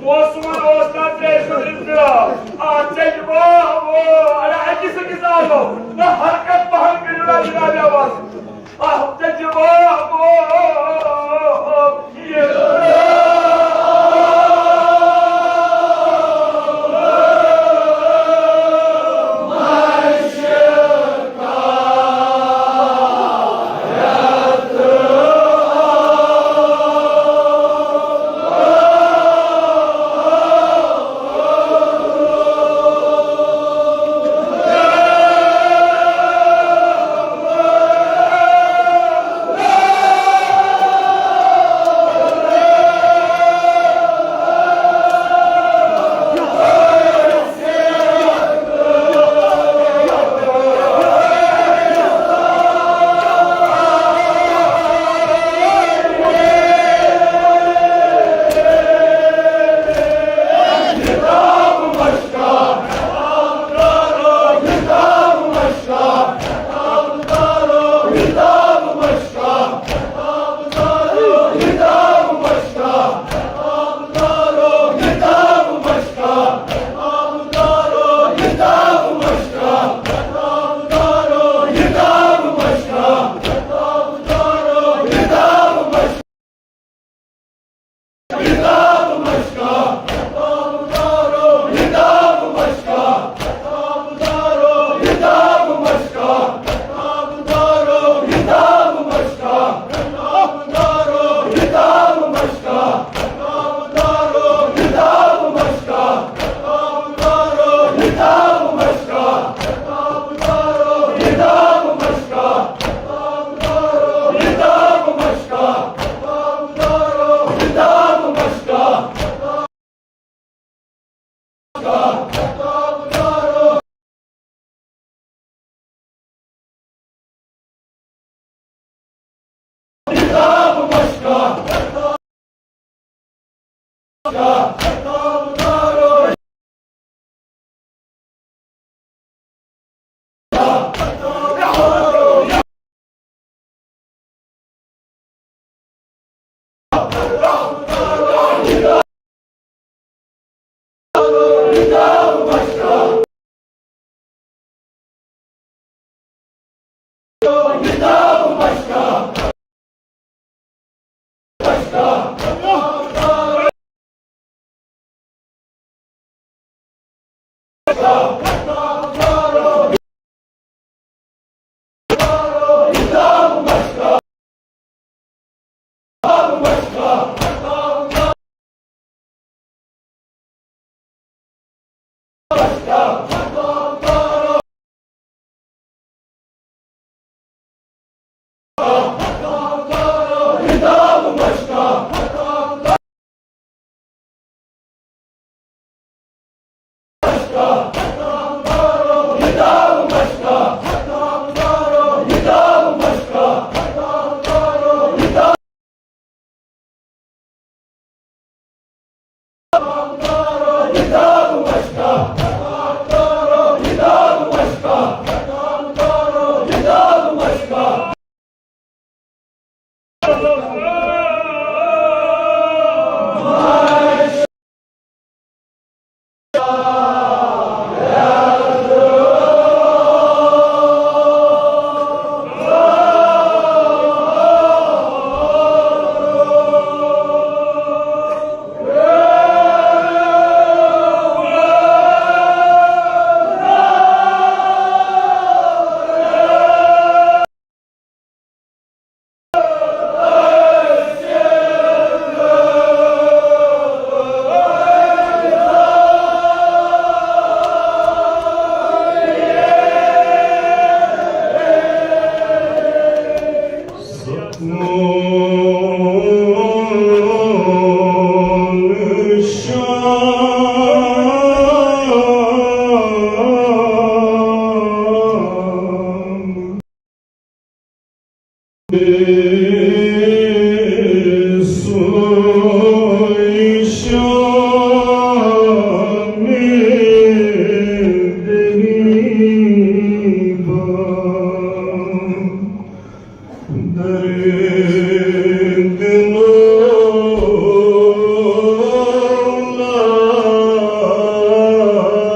اوس سون اوس نہ ترٛیٚیہِ شُرۍ اِنتظام۔ آ، ژےٚ تہِ واہ، واہ، اَڑا أکِس أکِس آلو۔ نہ حرکت پہن کٔرِو نہ جناب عباس۔ آ، ژےٚ تہِ واہ، واہ، یہِ